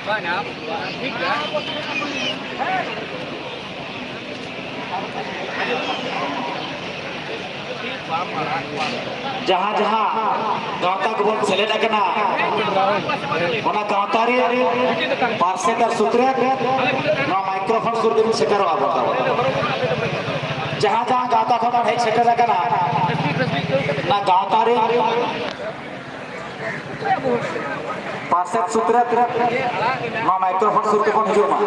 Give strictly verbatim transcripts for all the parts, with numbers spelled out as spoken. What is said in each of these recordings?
ᱵᱟᱝᱟ, ᱴᱷᱤᱠ ᱜᱮᱭᱟ᱾ ᱡᱟᱦᱟᱸ ᱡᱟᱦᱟᱸ ᱜᱟᱶᱛᱟ ᱠᱚᱵᱚᱱ ᱥᱮᱞᱮᱫ ᱟᱠᱟᱱᱟ, ᱚᱱᱟ ᱜᱟᱶᱛᱟ ᱨᱮ ᱯᱟᱨᱥᱮᱛ ᱟᱨ ᱥᱩᱛᱨᱮᱛ ᱱᱚᱣᱟ ᱢᱟᱭᱠᱨᱳᱯᱷᱳᱱ ᱥᱩᱨ ᱨᱮᱵᱚᱱ ᱥᱮᱴᱮᱨᱚᱜᱼᱟ ᱵᱚᱱ ᱛᱟᱵᱚᱱ᱾ ᱡᱟᱦᱟᱸ ᱡᱟᱦᱟᱸ ᱜᱟᱶᱛᱟ ᱠᱷᱚᱱ ᱵᱚᱱ ᱦᱮᱡ ᱥᱮᱴᱮᱨ ᱟᱠᱟᱱᱟ, ᱚᱱᱟ ᱜᱟᱶᱛᱟ ᱨᱮ ᱯᱟᱨᱥᱮᱛ ᱥᱩᱛᱨᱮᱛ ᱱᱚᱣᱟ ᱢᱟᱭᱠᱨᱳᱯᱷᱳᱱ ᱥᱩᱨ ᱛᱮᱵᱚᱱ ᱦᱤᱡᱩᱜ ᱢᱟ᱾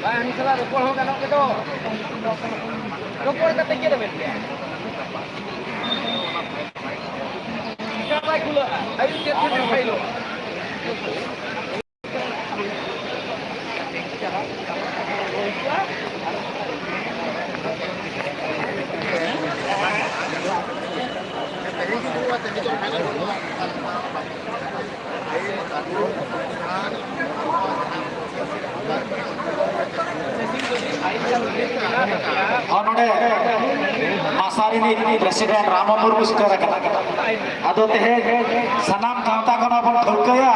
ᱵᱟᱝ, ᱩᱱᱤ ᱥᱟᱞᱟᱜ ᱨᱚᱯᱚᱲ ᱦᱚᱸ ᱜᱟᱱᱚᱜ ᱜᱮᱫᱚ᱾ ᱨᱚᱯᱚᱲ ᱠᱟᱛᱮ ᱪᱮᱫ ᱮ ᱢᱮᱱ ᱠᱮᱭᱟ? ᱪᱤᱠᱟ ᱵᱟᱭ ᱠᱷᱩᱞᱟᱹᱜᱼᱟ? ᱟᱹᱭᱩᱵ ᱪᱮᱫ ᱠᱷᱟᱱ ᱯᱷᱟᱭᱤᱞᱚᱜᱼᱟ? ᱦᱚᱸ, ᱱᱚᱰᱮ ᱢᱟᱥᱟ ᱨᱤᱱᱤᱡ ᱯᱨᱮᱥᱤᱰᱮᱱᱴ ᱨᱟᱢᱚ ᱢᱩᱨᱢᱩ ᱥᱮᱴᱮᱨ ᱟᱠᱟᱱᱟ᱾ ᱟᱫᱚ ᱛᱮᱦᱮᱧ ᱥᱟᱱᱟᱢ ᱜᱟᱶᱛᱟ ᱠᱷᱚᱱ ᱵᱚᱱ ᱴᱷᱟᱹᱣᱠᱟᱹᱭᱟ,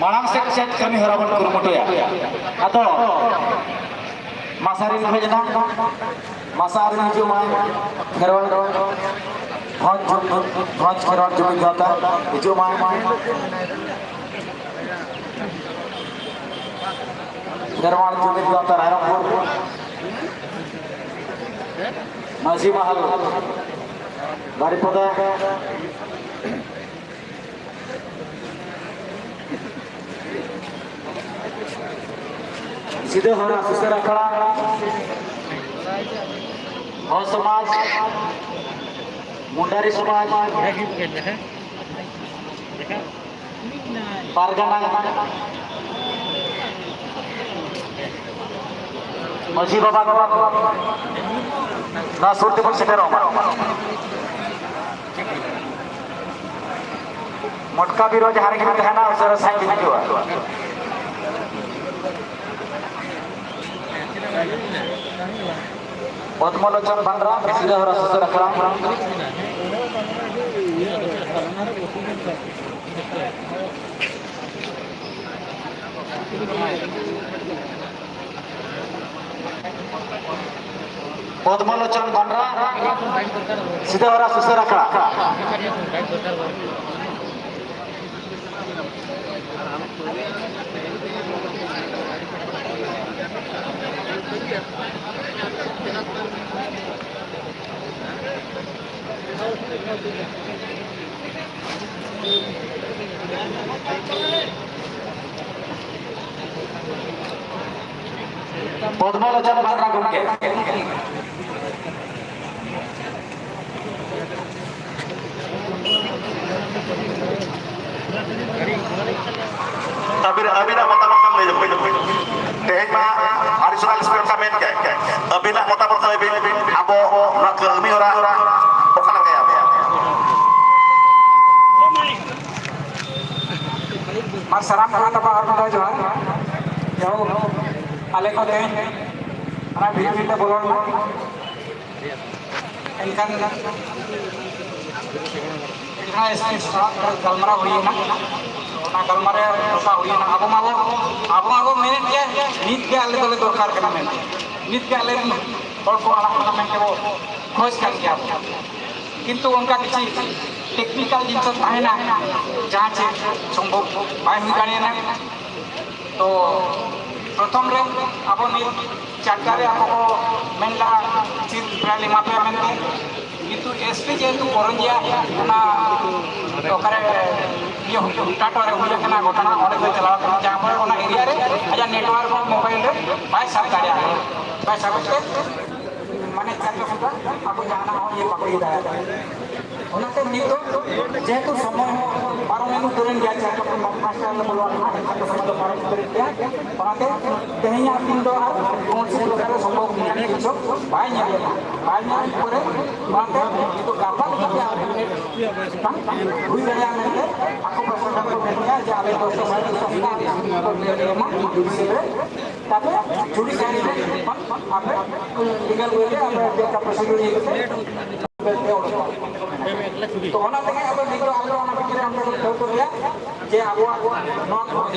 ᱢᱟᱲᱟᱝ ᱥᱮᱫ ᱪᱮᱫ ᱠᱟᱹᱢᱤ ᱦᱚᱨᱟ ᱵᱚᱱ ᱠᱩᱨᱩᱢᱩᱴᱩᱭᱟ᱾ ᱟᱫᱚ ᱢᱟᱥᱟ ᱨᱤᱱ ᱦᱮᱡ ᱮᱱᱟ, ᱢᱟᱥᱟ ᱨᱤᱱ ᱦᱤᱡᱩᱜ ᱢᱟᱭ, ᱠᱷᱮᱨᱣᱟᱞ ᱵᱷᱚᱸᱡᱽ, ᱵᱷᱚᱸᱡᱽ ᱠᱷᱮᱨᱣᱟᱞ ᱡᱩᱢᱤᱫ ᱜᱟᱶᱛᱟ ᱦᱤᱡᱩᱜ ᱢᱟᱭ᱾ ᱠᱷᱮᱨᱣᱟᱲ ᱡᱩᱢᱤᱫ ᱜᱟᱶᱛᱟ ᱨᱟᱭᱨᱚᱝᱯᱩᱨ ᱢᱟᱹᱡᱷᱤ ᱢᱟᱦᱟᱞ ᱵᱟᱨᱤᱯᱚᱫᱟ᱾ ᱥᱤᱫᱟᱹ ᱦᱚᱨᱟ ᱥᱩᱥᱟᱹᱨ ᱟᱠᱷᱲᱟ, ᱦᱚᱲ ᱥᱚᱢᱟᱡᱽ, ᱢᱩᱱᱰᱟᱨᱤ ᱥᱚᱢᱟᱡᱽ, ᱯᱟᱨᱜᱟᱱᱟ, ᱢᱟᱹᱡᱷᱤ ᱵᱟᱵᱟ ᱠᱚ, ᱱᱚᱣᱟ ᱥᱩᱨ ᱛᱮᱵᱚᱱ ᱥᱮᱴᱮᱨᱚᱜ ᱢᱟ᱾ ᱢᱚᱴᱠᱟ ᱵᱤᱨᱳ ᱡᱟᱦᱟᱸ ᱨᱮᱜᱮ ᱵᱤᱱ ᱛᱟᱦᱮᱱᱟ, ᱩᱥᱟᱹᱨᱟ ᱥᱟᱺᱦᱤᱡ ᱵᱤᱱ ᱦᱤᱡᱩᱜᱼᱟ᱾ ᱯᱚᱫᱽᱢᱚᱞᱳᱪᱚᱱ ᱵᱟᱸᱫᱽᱨᱟ, ᱥᱤᱫᱟᱹ ᱦᱚᱨᱟ ᱥᱩᱥᱟᱹᱨ ᱟᱠᱷᱲᱟ᱾ ᱯᱚᱫᱽᱢᱚᱞᱳᱪᱚᱱ ᱵᱟᱸᱫᱽᱨᱟ, ᱥᱤᱫᱟᱹ ᱦᱚᱨᱟ ᱥᱩᱥᱟᱹᱨ ᱟᱠᱷᱲᱟ᱾ ᱯᱚᱫᱽᱢᱚᱞᱳᱪᱚᱱ ᱵᱟᱸᱫᱽᱨᱟ ᱜᱚᱢᱠᱮ᱾ ᱟᱹᱵᱤᱱ, ᱟᱹᱵᱤᱱᱟᱜ ᱢᱚᱛᱟᱢᱚᱛ ᱵᱤᱱ ᱞᱟᱹᱭ ᱛᱟᱵᱚᱱ᱾ ᱛᱮᱦᱮᱧ ᱢᱟ additional speaker ᱢᱮᱱ ᱠᱮᱫ, ᱟᱹᱵᱤᱱᱟᱜ ᱢᱚᱛᱟᱢᱚᱛ ᱞᱟᱹᱭ ᱵᱤᱱ, ᱟᱵᱚ ᱱᱚᱣᱟ ᱠᱟᱹᱢᱤ ᱦᱚᱨᱟ ᱚᱠᱟ ᱞᱮᱠᱟᱭᱟ? ᱟᱨ ᱥᱟᱱᱟᱢ ᱠᱚ ᱛᱟᱵᱚ ᱟᱨ ᱢᱤᱫ ᱫᱷᱟᱣ ᱡᱚᱦᱟᱨ᱾ ᱡᱟᱭᱦᱳᱠ, ᱟᱞᱮ ᱠᱚ ᱛᱮᱦᱮᱧ ᱚᱱᱟ ᱵᱷᱤᱲ ᱵᱷᱤᱲ ᱛᱮ ᱵᱚᱞᱚ ᱞᱮᱱᱟ᱾ ᱮᱱᱠᱷᱟᱱ ᱡᱟᱦᱟᱸ ᱮᱥ ᱯᱤ ᱥᱟᱞᱟᱜ ᱜᱟᱞᱢᱟᱨᱟᱣ ᱦᱩᱭᱮᱱᱟ, ᱚᱱᱟ ᱜᱟᱞᱢᱟᱨᱟᱣ ᱜᱚᱴᱟ ᱦᱩᱭᱮᱱᱟ᱾ ᱟᱵᱚ ᱢᱟᱵᱚ, ᱟᱵᱚ ᱢᱟᱵᱚ ᱢᱮᱱᱮᱫ ᱜᱮ, ᱱᱤᱛ ᱜᱮ ᱟᱞᱮ ᱫᱚᱞᱮ ᱫᱚᱨᱠᱟᱨ ᱠᱟᱱᱟ ᱢᱮᱱᱛᱮ, ᱱᱤᱛ ᱜᱮ ᱟᱞᱮ ᱨᱮᱱ ᱦᱚᱲ ᱠᱚ ᱟᱲᱟᱜ ᱠᱟᱱᱟ ᱢᱮᱱᱛᱮ ᱵᱚ ᱠᱷᱚᱡᱽ ᱠᱟᱱ ᱜᱮᱭᱟ᱾ ᱠᱤᱱᱛᱩ ᱚᱱᱠᱟ ᱠᱤᱪᱷᱩ ᱴᱮᱠᱱᱤᱠᱟᱞ ᱡᱤᱱᱤᱥ ᱛᱟᱦᱮᱱᱟ, ᱡᱟᱦᱟᱸ ᱪᱮ ᱥᱚᱢᱵᱷᱚᱵ ᱵᱟᱭ ᱦᱩᱭ ᱫᱟᱲᱮᱭᱟᱜᱼᱟ᱾ ᱛᱚ ᱯᱨᱚᱛᱷᱚᱢ ᱨᱮ ᱟᱵᱚ ᱱᱤᱛ ᱪᱟᱨᱴᱟ ᱨᱮ ᱟᱵᱚ ᱠᱚ ᱢᱮᱱ ᱞᱟᱜᱼᱟ, ᱥᱤᱴ ᱯᱨᱟᱭ ᱞᱮ ᱮᱢᱟ ᱯᱮᱭᱟ ᱢᱮᱱᱛᱮ᱾ ᱠᱤᱱᱛᱩ ᱮᱥ ᱯᱤ ᱡᱮᱦᱮᱛᱩ ᱠᱚᱨᱚᱱᱡᱤᱭᱟ ᱚᱱᱟ ᱚᱠᱟᱨᱮ ᱤᱭᱟᱹ ᱦᱩᱭᱩᱜ, ᱴᱟᱴᱟ ᱨᱮ ᱦᱩᱭ ᱟᱠᱟᱱᱟ ᱜᱷᱚᱴᱚᱱᱟ, ᱚᱸᱰᱮ ᱠᱚ ᱪᱟᱞᱟᱣ ᱟᱠᱟᱱᱟ, ᱡᱟᱦᱟᱸ ᱯᱚᱨᱮ ᱚᱱᱟ ᱮᱨᱤᱭᱟ ᱨᱮ ᱟᱡᱟᱜ ᱱᱮᱴᱣᱟᱨᱠ ᱦᱚᱸ ᱢᱳᱵᱟᱭᱤᱞ ᱨᱮ ᱵᱟᱭ ᱥᱟᱵ ᱫᱟᱲᱮᱭᱟᱜᱼᱟ, ᱵᱟᱭ ᱥᱟᱵ ᱛᱮ ᱢᱟᱱᱮ ᱪᱟᱨ ᱪᱚᱠᱷᱟ ᱟᱵᱚ ᱡᱟᱦᱟᱱᱟᱜ ᱦᱚᱸ ᱤᱭᱟᱹ ᱵᱟᱠᱚ ᱤᱭᱟᱹ ᱫᱟᱲᱮᱭᱟᱜᱼᱟ᱾ ᱚᱱᱟᱛᱮ ᱱᱤᱛᱚᱜ ᱡᱮᱦᱮᱛᱩ ᱥᱚᱢᱚᱭ ᱦᱚᱸ ᱯᱟᱨᱚᱢ ᱮᱱ ᱩᱛᱟᱹᱨᱮᱱ ᱜᱮᱭᱟ, ᱪᱟᱨ ᱪᱚᱠᱷᱟ ᱯᱟᱸᱪᱴᱟ ᱨᱮ ᱵᱚᱞᱚ ᱟᱠᱟᱱᱟ, ᱮᱱᱠᱷᱟᱱ ᱫᱚ ᱥᱚᱢᱚᱭ ᱫᱚ ᱯᱟᱨᱚᱢ ᱩᱛᱟᱹᱨᱮᱱ ᱜᱮᱭᱟ᱾ ᱚᱱᱟᱛᱮ ᱛᱮᱦᱮᱧᱟᱜ ᱫᱤᱱ ᱫᱚ ᱟᱨ ᱠᱳᱱᱳ ᱪᱮᱫ ᱞᱮᱠᱟᱨᱮ ᱥᱚᱢᱵᱷᱚᱵ ᱢᱮᱱᱟᱜ ᱠᱤᱪᱷᱩ ᱵᱟᱭ ᱧᱮᱞ ᱞᱮᱱᱟ, ᱵᱟᱭ ᱧᱮᱞ ᱯᱚᱨᱮ ᱚᱱᱟᱛᱮ ᱱᱤᱛᱚᱜ ᱜᱟᱯᱟ ᱞᱮᱠᱟᱛᱮ ᱟᱨ ᱢᱤᱫᱴᱮᱱ ᱦᱩᱭ ᱫᱟᱲᱮᱭᱟᱜᱼᱟ ᱢᱮᱱᱛᱮ ᱟᱠᱚ ᱯᱟᱥᱴᱟ ᱠᱷᱚᱱ ᱠᱚ ᱢᱮᱱᱮᱫᱼᱟ ᱡᱮ ᱟᱞᱮ ᱫᱚᱥᱴᱟ ᱥᱟᱲᱮ ᱫᱚᱥᱴᱟ ᱥᱮᱫ ᱟᱞᱮ ᱥᱩᱵᱤᱫᱷᱟ ᱠᱚ ᱞᱟᱹᱭ ᱟᱞᱮ ᱢᱟ, ᱡᱩᱰᱤᱥᱤᱭᱟᱞ ᱨᱮ ᱛᱟᱯᱚᱨ ᱡᱩᱰᱤᱥᱤᱭᱟᱞ ᱨᱮ ᱵᱟᱝ ᱟᱯᱮ ᱞᱤᱜᱟᱞ ᱳᱭᱮ ᱛᱮ ᱟᱯᱮ ᱪᱮᱫ ᱞᱮᱠᱟ ᱯᱨᱚᱥᱤᱰᱤᱭᱳᱨ ᱤᱭᱟᱹ ᱠᱟᱛᱮ ᱯᱮ ᱚᱰᱚᱠᱚᱜᱼᱟ᱾ ᱛᱚ ᱚᱱᱟ ᱛᱮᱜᱮ ᱟᱫᱚ ᱱᱤᱛᱚᱜ ᱟᱞᱮ ᱚᱱᱟ ᱵᱷᱤᱛᱤᱨ ᱨᱮ ᱚᱱᱠᱟ ᱠᱚ ᱴᱷᱟᱹᱣᱠᱟᱹ ᱞᱮᱭᱟ ᱡᱮ ᱟᱵᱚᱣᱟᱜ ᱱᱚᱣᱟ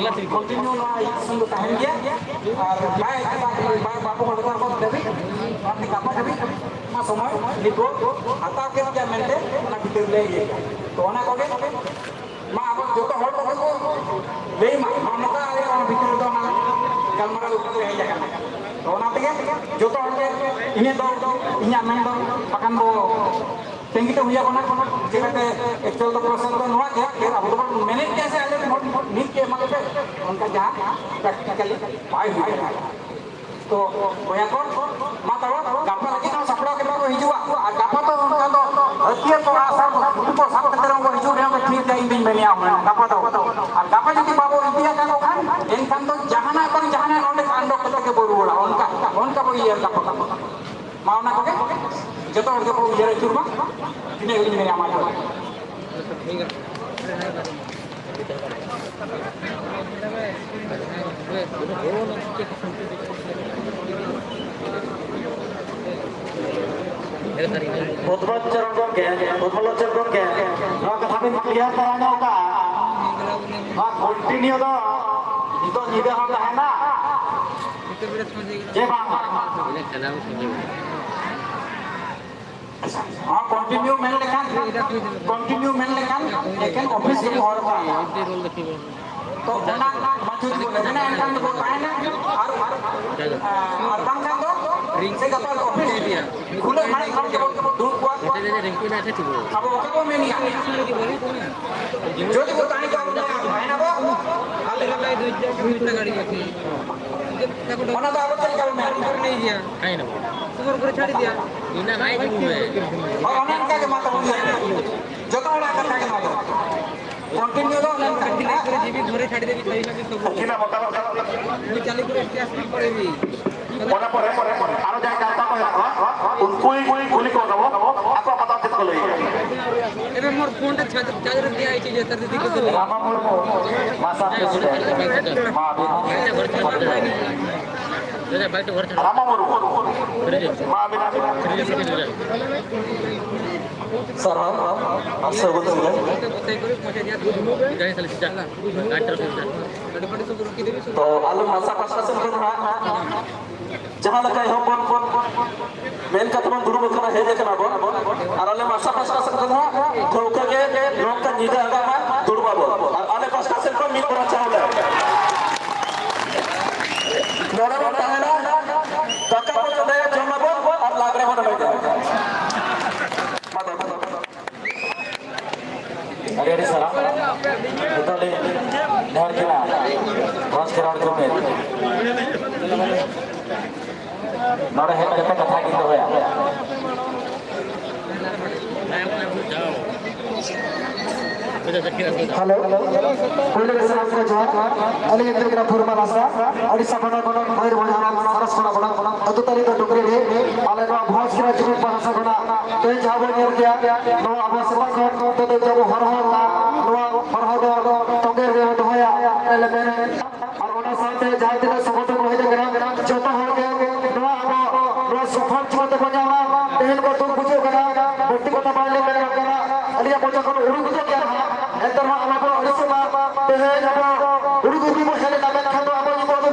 ᱠᱚᱱᱴᱤᱱᱤᱭᱩ ᱱᱚᱣᱟ ᱤᱥᱤᱱ ᱫᱚ ᱛᱟᱦᱮᱱ ᱜᱮᱭᱟ᱾ ᱟᱨ ᱵᱟᱭ ᱵᱟᱭ ᱵᱟᱵᱚ ᱚᱰᱚᱠ ᱫᱷᱟᱹᱵᱤᱡ ᱚᱱᱟᱛᱮ ᱜᱟᱯᱟ ᱫᱷᱟᱹᱵᱤᱡ ᱚᱱᱟ ᱥᱚᱢᱚᱭ ᱱᱤᱛ ᱵᱚ ᱦᱟᱛᱟᱣ ᱠᱮᱫ ᱜᱮᱭᱟ ᱢᱮᱱᱛᱮ ᱚᱱᱟ ᱵᱷᱤᱛᱤᱨ ᱞᱮ ᱤᱭᱟᱹ ᱠᱮᱫᱟ᱾ ᱛᱚ ᱚᱱᱟ ᱠᱚᱜᱮ ᱢᱟ ᱟᱵᱚ ᱡᱚᱛᱚ ᱦᱚᱲ ᱠᱚᱜᱮ ᱠᱚ ᱞᱟᱹᱭ ᱢᱟ, ᱱᱚᱜᱼᱚ ᱱᱚᱝᱠᱟ ᱟᱞᱮ ᱚᱱᱟ ᱵᱷᱤᱛᱤᱨ ᱨᱮᱫᱚ ᱚᱱᱟ ᱜᱟᱞᱢᱟᱨᱟᱣ ᱩᱯᱨᱮ ᱦᱮᱡ ᱟᱠᱟᱱᱟ᱾ ᱛᱚ ᱚᱱᱟ ᱛᱮᱜᱮ ᱡᱚᱛᱚ ᱦᱚᱲ ᱜᱮ ᱤᱧᱟᱹᱜ ᱫᱚ, ᱤᱧᱟᱹᱜ ᱢᱮᱱ ᱫᱚ ᱵᱟᱠᱷᱟᱱ ᱫᱚ ᱛᱮᱸᱜᱤ ᱛᱮ ᱦᱩᱭ ᱟᱵᱚᱱᱟ᱾ ᱪᱤᱠᱟᱹᱛᱮ actual ᱫᱚ process ᱫᱚ ᱱᱚᱣᱟ ᱜᱮ, ᱟᱵᱚ ᱫᱚᱵᱚᱱ ᱢᱮᱱᱮᱫ ᱜᱮᱭᱟ ᱥᱮ ᱟᱞᱮ ᱫᱚ ᱱᱤᱛ ᱜᱮ ᱮᱢᱟ ᱞᱮᱯᱮ, ᱚᱱᱠᱟ ᱡᱟᱦᱟᱸ practically ᱵᱟᱭ ᱦᱩᱭ ᱠᱟᱱᱟ᱾ ᱛᱚ ᱵᱚᱭᱦᱟ ᱠᱚ, ᱢᱟ ᱛᱟᱵᱚ ᱜᱟᱯᱟ ᱞᱟᱹᱜᱤᱫ ᱦᱚᱸ ᱥᱟᱯᱲᱟᱣ ᱠᱟᱛᱮ ᱠᱚ ᱦᱤᱡᱩᱜᱼᱟ᱾ ᱟᱨ ᱜᱟᱯᱟ ᱫᱚ ᱚᱱᱠᱟ ᱫᱚ ᱦᱟᱹᱛᱭᱟᱹᱨ ᱠᱚ ᱟᱨ ᱥᱟᱵ ᱠᱚ ᱥᱟᱵ ᱠᱟᱛᱮ ᱨᱮᱦᱚᱸ ᱠᱚ ᱦᱤᱡᱩᱜ ᱨᱮᱦᱚᱸ ᱠᱚ ᱴᱷᱤᱠ ᱜᱮᱭᱟ, ᱤᱧ ᱫᱩᱧ ᱢᱮᱱᱮᱜᱼᱟ ᱦᱩᱱᱟᱹᱝ ᱜᱟᱯᱟ ᱫᱚ᱾ ᱟᱨ ᱜᱟᱯᱟ ᱡᱩᱫᱤ ᱵᱟᱵᱚ ᱤᱫᱤᱭᱟ ᱠᱚ ᱠᱷᱟᱱ ᱮᱱᱠᱷᱟᱱ ᱫᱚ ᱡᱟᱦᱟᱱᱟᱜ ᱵᱟᱝ ᱡᱟᱦᱟᱱᱟᱜ ᱱᱚᱰᱮ ᱠᱟᱱᱰᱚ ᱠᱟᱛᱮ ᱜᱮᱵᱚ ᱨᱩᱣᱟᱹᱲᱟ᱾ ᱚᱱᱠᱟ ᱚᱱᱠᱟ ᱵᱚ ᱤᱭᱟᱹ ᱜᱟᱯᱟ ᱫᱚ᱾ ᱢᱟ ᱚᱱᱟ ᱠᱚᱜᱮ ᱡᱚᱛᱚ ᱦᱚᱲ ᱜᱮᱵᱚ ᱩᱭᱦᱟᱹᱨ ᱟᱹᱪᱩᱨ ᱢᱟ᱾ ᱤᱱᱟᱹ ᱜᱮᱞᱤᱧ ᱢᱮᱱᱟ, ᱢᱟ ᱡᱚᱦᱟᱨ᱾ ᱩᱫᱽᱵᱚᱞ ᱪᱚᱨᱚᱬ ᱜᱚᱢᱠᱮ, ᱩᱫᱽᱵᱚᱞ ᱞᱚᱪᱚᱱ ᱜᱚᱢᱠᱮ, ᱱᱚᱣᱟ ᱠᱟᱛᱷᱟ ᱵᱤᱱ clear ᱫᱷᱟᱨᱟ ᱧᱚᱜ ᱠᱟᱜᱼᱟ᱾ ᱱᱚᱣᱟ continue ᱫᱚ ᱱᱤᱛᱚᱜ ᱧᱤᱫᱟᱹ ᱦᱚᱸ ᱛᱟᱦᱮᱱᱟ ᱡᱮ ᱵᱟᱝ? ᱱᱚᱣᱟ continue ᱢᱮᱱ ᱞᱮᱠᱷᱟᱱ, continue ᱢᱮᱱ ᱞᱮᱠᱷᱟᱱ ᱮᱠᱮᱱ office ᱨᱮᱱ ᱦᱚᱲ ᱠᱚ ᱤᱭᱟᱹ᱾ ᱛᱚ ᱚᱱᱟ ᱵᱟᱝ ᱡᱩᱫᱤ ᱵᱚᱱ ᱢᱮᱱᱟ, ᱮᱱᱠᱷᱟᱱ ᱫᱚᱵᱚᱱ ᱛᱟᱦᱮᱱᱟ᱾ ᱟᱨ, ᱟᱨ, ᱟᱨ ᱵᱟᱝᱠᱷᱟᱱ ᱫᱚ ᱥᱮ ᱜᱟᱯᱟ ᱫᱚ office ᱨᱮ ᱠᱷᱩᱞᱟᱹ ᱢᱟᱲᱟᱝ ᱠᱷᱚᱱ ᱜᱮᱵᱚᱱ ᱫᱩᱲᱩᱵ ᱠᱚᱣᱟ᱾ ᱟᱵᱚ ᱚᱠᱟ ᱵᱚᱱ ᱢᱮᱱᱮᱜᱼᱟ? ᱡᱩᱫᱤ ᱵᱚᱱ ᱛᱟᱦᱮᱸ ᱠᱚᱜᱼᱟ, ᱵᱚᱱ ᱛᱟᱦᱮᱱᱟ ᱵᱚ, ᱟᱞᱮ ᱚᱱᱟ ᱫᱚ ᱟᱵᱚ ᱪᱮᱫ ᱞᱮᱠᱟ ᱵᱚᱱ ᱢᱮᱱᱟ? ᱦᱳᱭ, ᱚᱱᱮ ᱚᱱᱠᱟ ᱜᱮ ᱢᱟ ᱛᱟᱵᱚᱱ ᱡᱚᱛᱚ ᱦᱚᱲᱟᱜ ᱠᱟᱛᱷᱟ ᱜᱮ ᱱᱚᱣᱟ ᱫᱚ᱾ Continue ᱫᱚ ᱚᱱᱮ ᱚᱱᱠᱟ ᱜᱮ ᱢᱮᱱᱟᱜᱼᱟ᱾ ᱩᱱᱠᱤᱱᱟᱜ ᱢᱚᱛᱟᱢᱚᱛ ᱚᱱᱟ ᱯᱚᱨᱮ ᱟᱨᱚ ᱡᱟᱦᱟᱸᱭ ᱜᱟᱶᱛᱟ ᱠᱚ ᱦᱮᱱᱟᱜ ᱠᱚᱣᱟ, ᱩᱱᱠᱩ ᱠᱩᱞᱤ ᱠᱚ ᱛᱟᱵᱚ, ᱟᱠᱚᱣᱟᱜ ᱢᱚᱛᱟᱢᱚᱛ ᱪᱮᱫ ᱠᱚ ᱞᱟᱹᱭ ᱮᱫᱟ᱾ ᱮᱵᱮ ᱢᱳᱨ ᱯᱷᱳᱱ ᱨᱮ ᱪᱟᱨᱡ, ᱪᱟᱨᱡ ᱨᱮ ᱫᱤᱭᱟ ᱟᱭᱪᱤ ᱡᱮ ᱛᱟᱨ ᱫᱤᱫᱤ ᱠᱚ ᱫᱚ᱾ ᱨᱟᱢᱟ ᱢᱩᱨᱢᱩ, ᱢᱟᱥᱟ president, ᱢᱟ ᱟᱹᱵᱤᱱ᱾ ᱨᱟᱢᱟ ᱢᱩᱨᱢᱩ, ᱢᱟ ᱟᱹᱵᱤᱱ, ᱟᱹᱵᱤᱱ᱾ ᱥᱟᱨᱦᱟᱣ ᱟᱨ ᱥᱟᱹᱜᱩᱱ ᱥᱤᱸᱜᱟᱹᱲ᱾ ᱛᱚ, ᱟᱞᱮ ᱢᱟᱥᱟ ᱯᱟᱥᱴᱟ ᱥᱮᱱ ᱠᱷᱚᱱ ᱦᱟᱸᱜ ᱡᱟᱦᱟᱸ ᱞᱮᱠᱟ ᱮᱦᱚᱵ ᱵᱚᱱ, ᱵᱚᱱ ᱢᱮᱱ ᱠᱟᱛᱮ ᱵᱚᱱ ᱫᱩᱲᱩᱵ ᱟᱠᱟᱱᱟ, ᱦᱮᱡ ᱟᱠᱟᱱᱟ ᱵᱚᱱ, ᱟᱨ ᱟᱞᱮ ᱢᱟᱥᱟ ᱯᱟᱥᱴᱟ ᱥᱮᱱ ᱠᱷᱚᱱ ᱦᱚᱸ ᱴᱷᱟᱹᱣᱠᱟᱹ ᱜᱮ ᱱᱚᱝᱠᱟ ᱧᱤᱫᱟᱹ ᱟᱜᱟᱢ ᱦᱟᱸᱜ ᱫᱩᱲᱩᱵ ᱟᱵᱚᱱ, ᱟᱨ ᱟᱞᱮ ᱯᱟᱥᱴᱟ ᱥᱮᱱ ᱠᱷᱚᱱ ᱢᱤᱫ ᱵᱚᱱ ᱪᱟᱦᱟᱣ ᱞᱮ ᱱᱚᱰᱮ ᱵᱚᱱ ᱛᱟᱦᱮᱱᱟ, ᱫᱟᱠᱟ ᱵᱚᱱ ᱪᱚᱸᱫᱟᱭᱟ, ᱡᱚᱢ ᱟᱵᱚᱱ ᱟᱨ ᱞᱟᱜᱽᱲᱮ ᱵᱚᱱ ᱮᱱᱮᱡᱟ᱾ ᱢᱟ ᱛᱚᱵᱮ᱾ ᱟᱹᱰᱤ ᱟᱹᱰᱤ ᱥᱟᱨᱦᱟᱣ᱾ ᱱᱤᱛᱚᱜ ᱞᱤᱧ ᱱᱮᱦᱚᱨ ᱠᱤᱱᱟ ᱵᱷᱚᱸᱡᱽ ᱠᱷᱮᱞᱳᱰ ᱠᱚᱢᱤᱴᱤ ᱱᱚᱰᱮ ᱦᱮᱡ ᱠᱟᱛᱮ ᱠᱟᱛᱷᱟ ᱠᱤᱱ ᱫᱚᱦᱚᱭᱟ᱾ ᱦᱮᱞᱳ, ᱯᱳᱭᱞᱳ ᱨᱮ ᱥᱟᱱᱟᱢ ᱠᱚ ᱡᱚᱦᱟᱨ᱾ ᱟᱹᱞᱤᱧ ᱧᱩᱛᱩᱢ ᱠᱟᱱᱟ ᱯᱷᱩᱨᱢᱟᱱ ᱦᱟᱸᱥᱫᱟ, ᱟᱹᱰᱤ ᱥᱟᱯᱷᱟ ᱱᱚᱰᱮ ᱢᱚᱭᱩᱨᱵᱷᱚᱸᱡᱽ ᱦᱚᱱᱚᱛ ᱥᱟᱨᱟᱥᱠᱷᱚᱲᱟ ᱵᱞᱚᱠ ᱟᱹᱛᱩ ᱛᱟᱹᱨᱤ ᱫᱚ ᱰᱩᱝᱜᱽᱨᱤᱰᱤ᱾ ᱟᱞᱮ ᱱᱚᱣᱟ ᱵᱷᱚᱸᱡᱽ ᱠᱷᱮᱞᱳᱰ ᱡᱩᱢᱤᱫ ᱯᱟᱦᱴᱟ ᱥᱮᱫ ᱠᱷᱚᱱᱟᱜ ᱛᱮᱦᱮᱧ ᱡᱟᱦᱟᱸ ᱵᱚᱱ ᱧᱮᱞ ᱠᱮᱜᱼᱟ, ᱱᱚᱣᱟ ᱟᱵᱚ ᱥᱮᱛᱟᱜ ᱠᱷᱚᱱ ᱱᱤᱛᱚᱜ ᱫᱚ ᱡᱟᱵᱚ ᱦᱚᱨᱦᱚ ᱟᱠᱟᱫ, ᱱᱚᱣᱟ ᱦᱚᱨᱦᱚ ᱫᱚ ᱛᱚᱸᱜᱮ ᱨᱮ ᱫᱚᱦᱚᱭᱟ, ᱟᱞᱮ ᱞᱮ ᱢᱮᱱ᱾ ᱟᱨ ᱚᱱᱟ ᱥᱟᱶᱛᱮ ᱡᱟᱦᱟᱸ ᱛᱤᱱᱟᱹᱜ ᱥᱚᱝᱜᱚᱴᱷᱚᱱ ᱠᱚ ᱦᱮᱡ ᱟᱠᱟᱱᱟ, ᱡᱚᱛᱚ ᱦᱚᱲ ᱜᱮ ᱱᱚᱣᱟ ᱟᱵᱚ, ᱱᱚᱣᱟ ᱥᱩᱯᱷᱚᱞ ᱪᱤᱠᱟᱹ ᱛᱮᱵᱚᱱ ᱧᱟᱢᱟ? ᱛᱮᱦᱮᱧ ᱠᱚ ᱫᱩᱠ ᱵᱩᱡᱷᱟᱹᱜ ᱠᱟᱱᱟ, ᱵᱟᱹᱲᱛᱤ ᱠᱟᱛᱷᱟ ᱵᱟᱭ ᱞᱟᱹᱭ ᱜᱟᱱᱚᱜ ᱠᱟᱱᱟ, ᱟᱹᱞᱤᱧᱟᱜ ᱢᱚᱪᱟ ᱠᱷᱚᱱ ᱩᱰᱩᱠ ᱜᱚᱫᱚᱜ ᱜᱮᱭᱟ ᱱᱟᱦᱟᱜ, ᱮᱱᱛᱮ ᱨᱮᱦᱚᱸ ᱟᱞᱚ ᱵᱚᱱ ᱟᱹᱲᱤᱥᱚᱜ ᱢᱟ᱾ ᱛᱮᱦᱮᱧ ᱟᱵᱚ ᱩᱰᱩᱠ ᱩᱰᱩᱠ ᱵᱚᱱ ᱦᱮᱡ ᱮᱱᱟ, ᱢᱮᱱᱠᱷᱟᱱ ᱫᱚ ᱟᱵᱚ ᱧᱤᱫᱟᱹ ᱫᱚ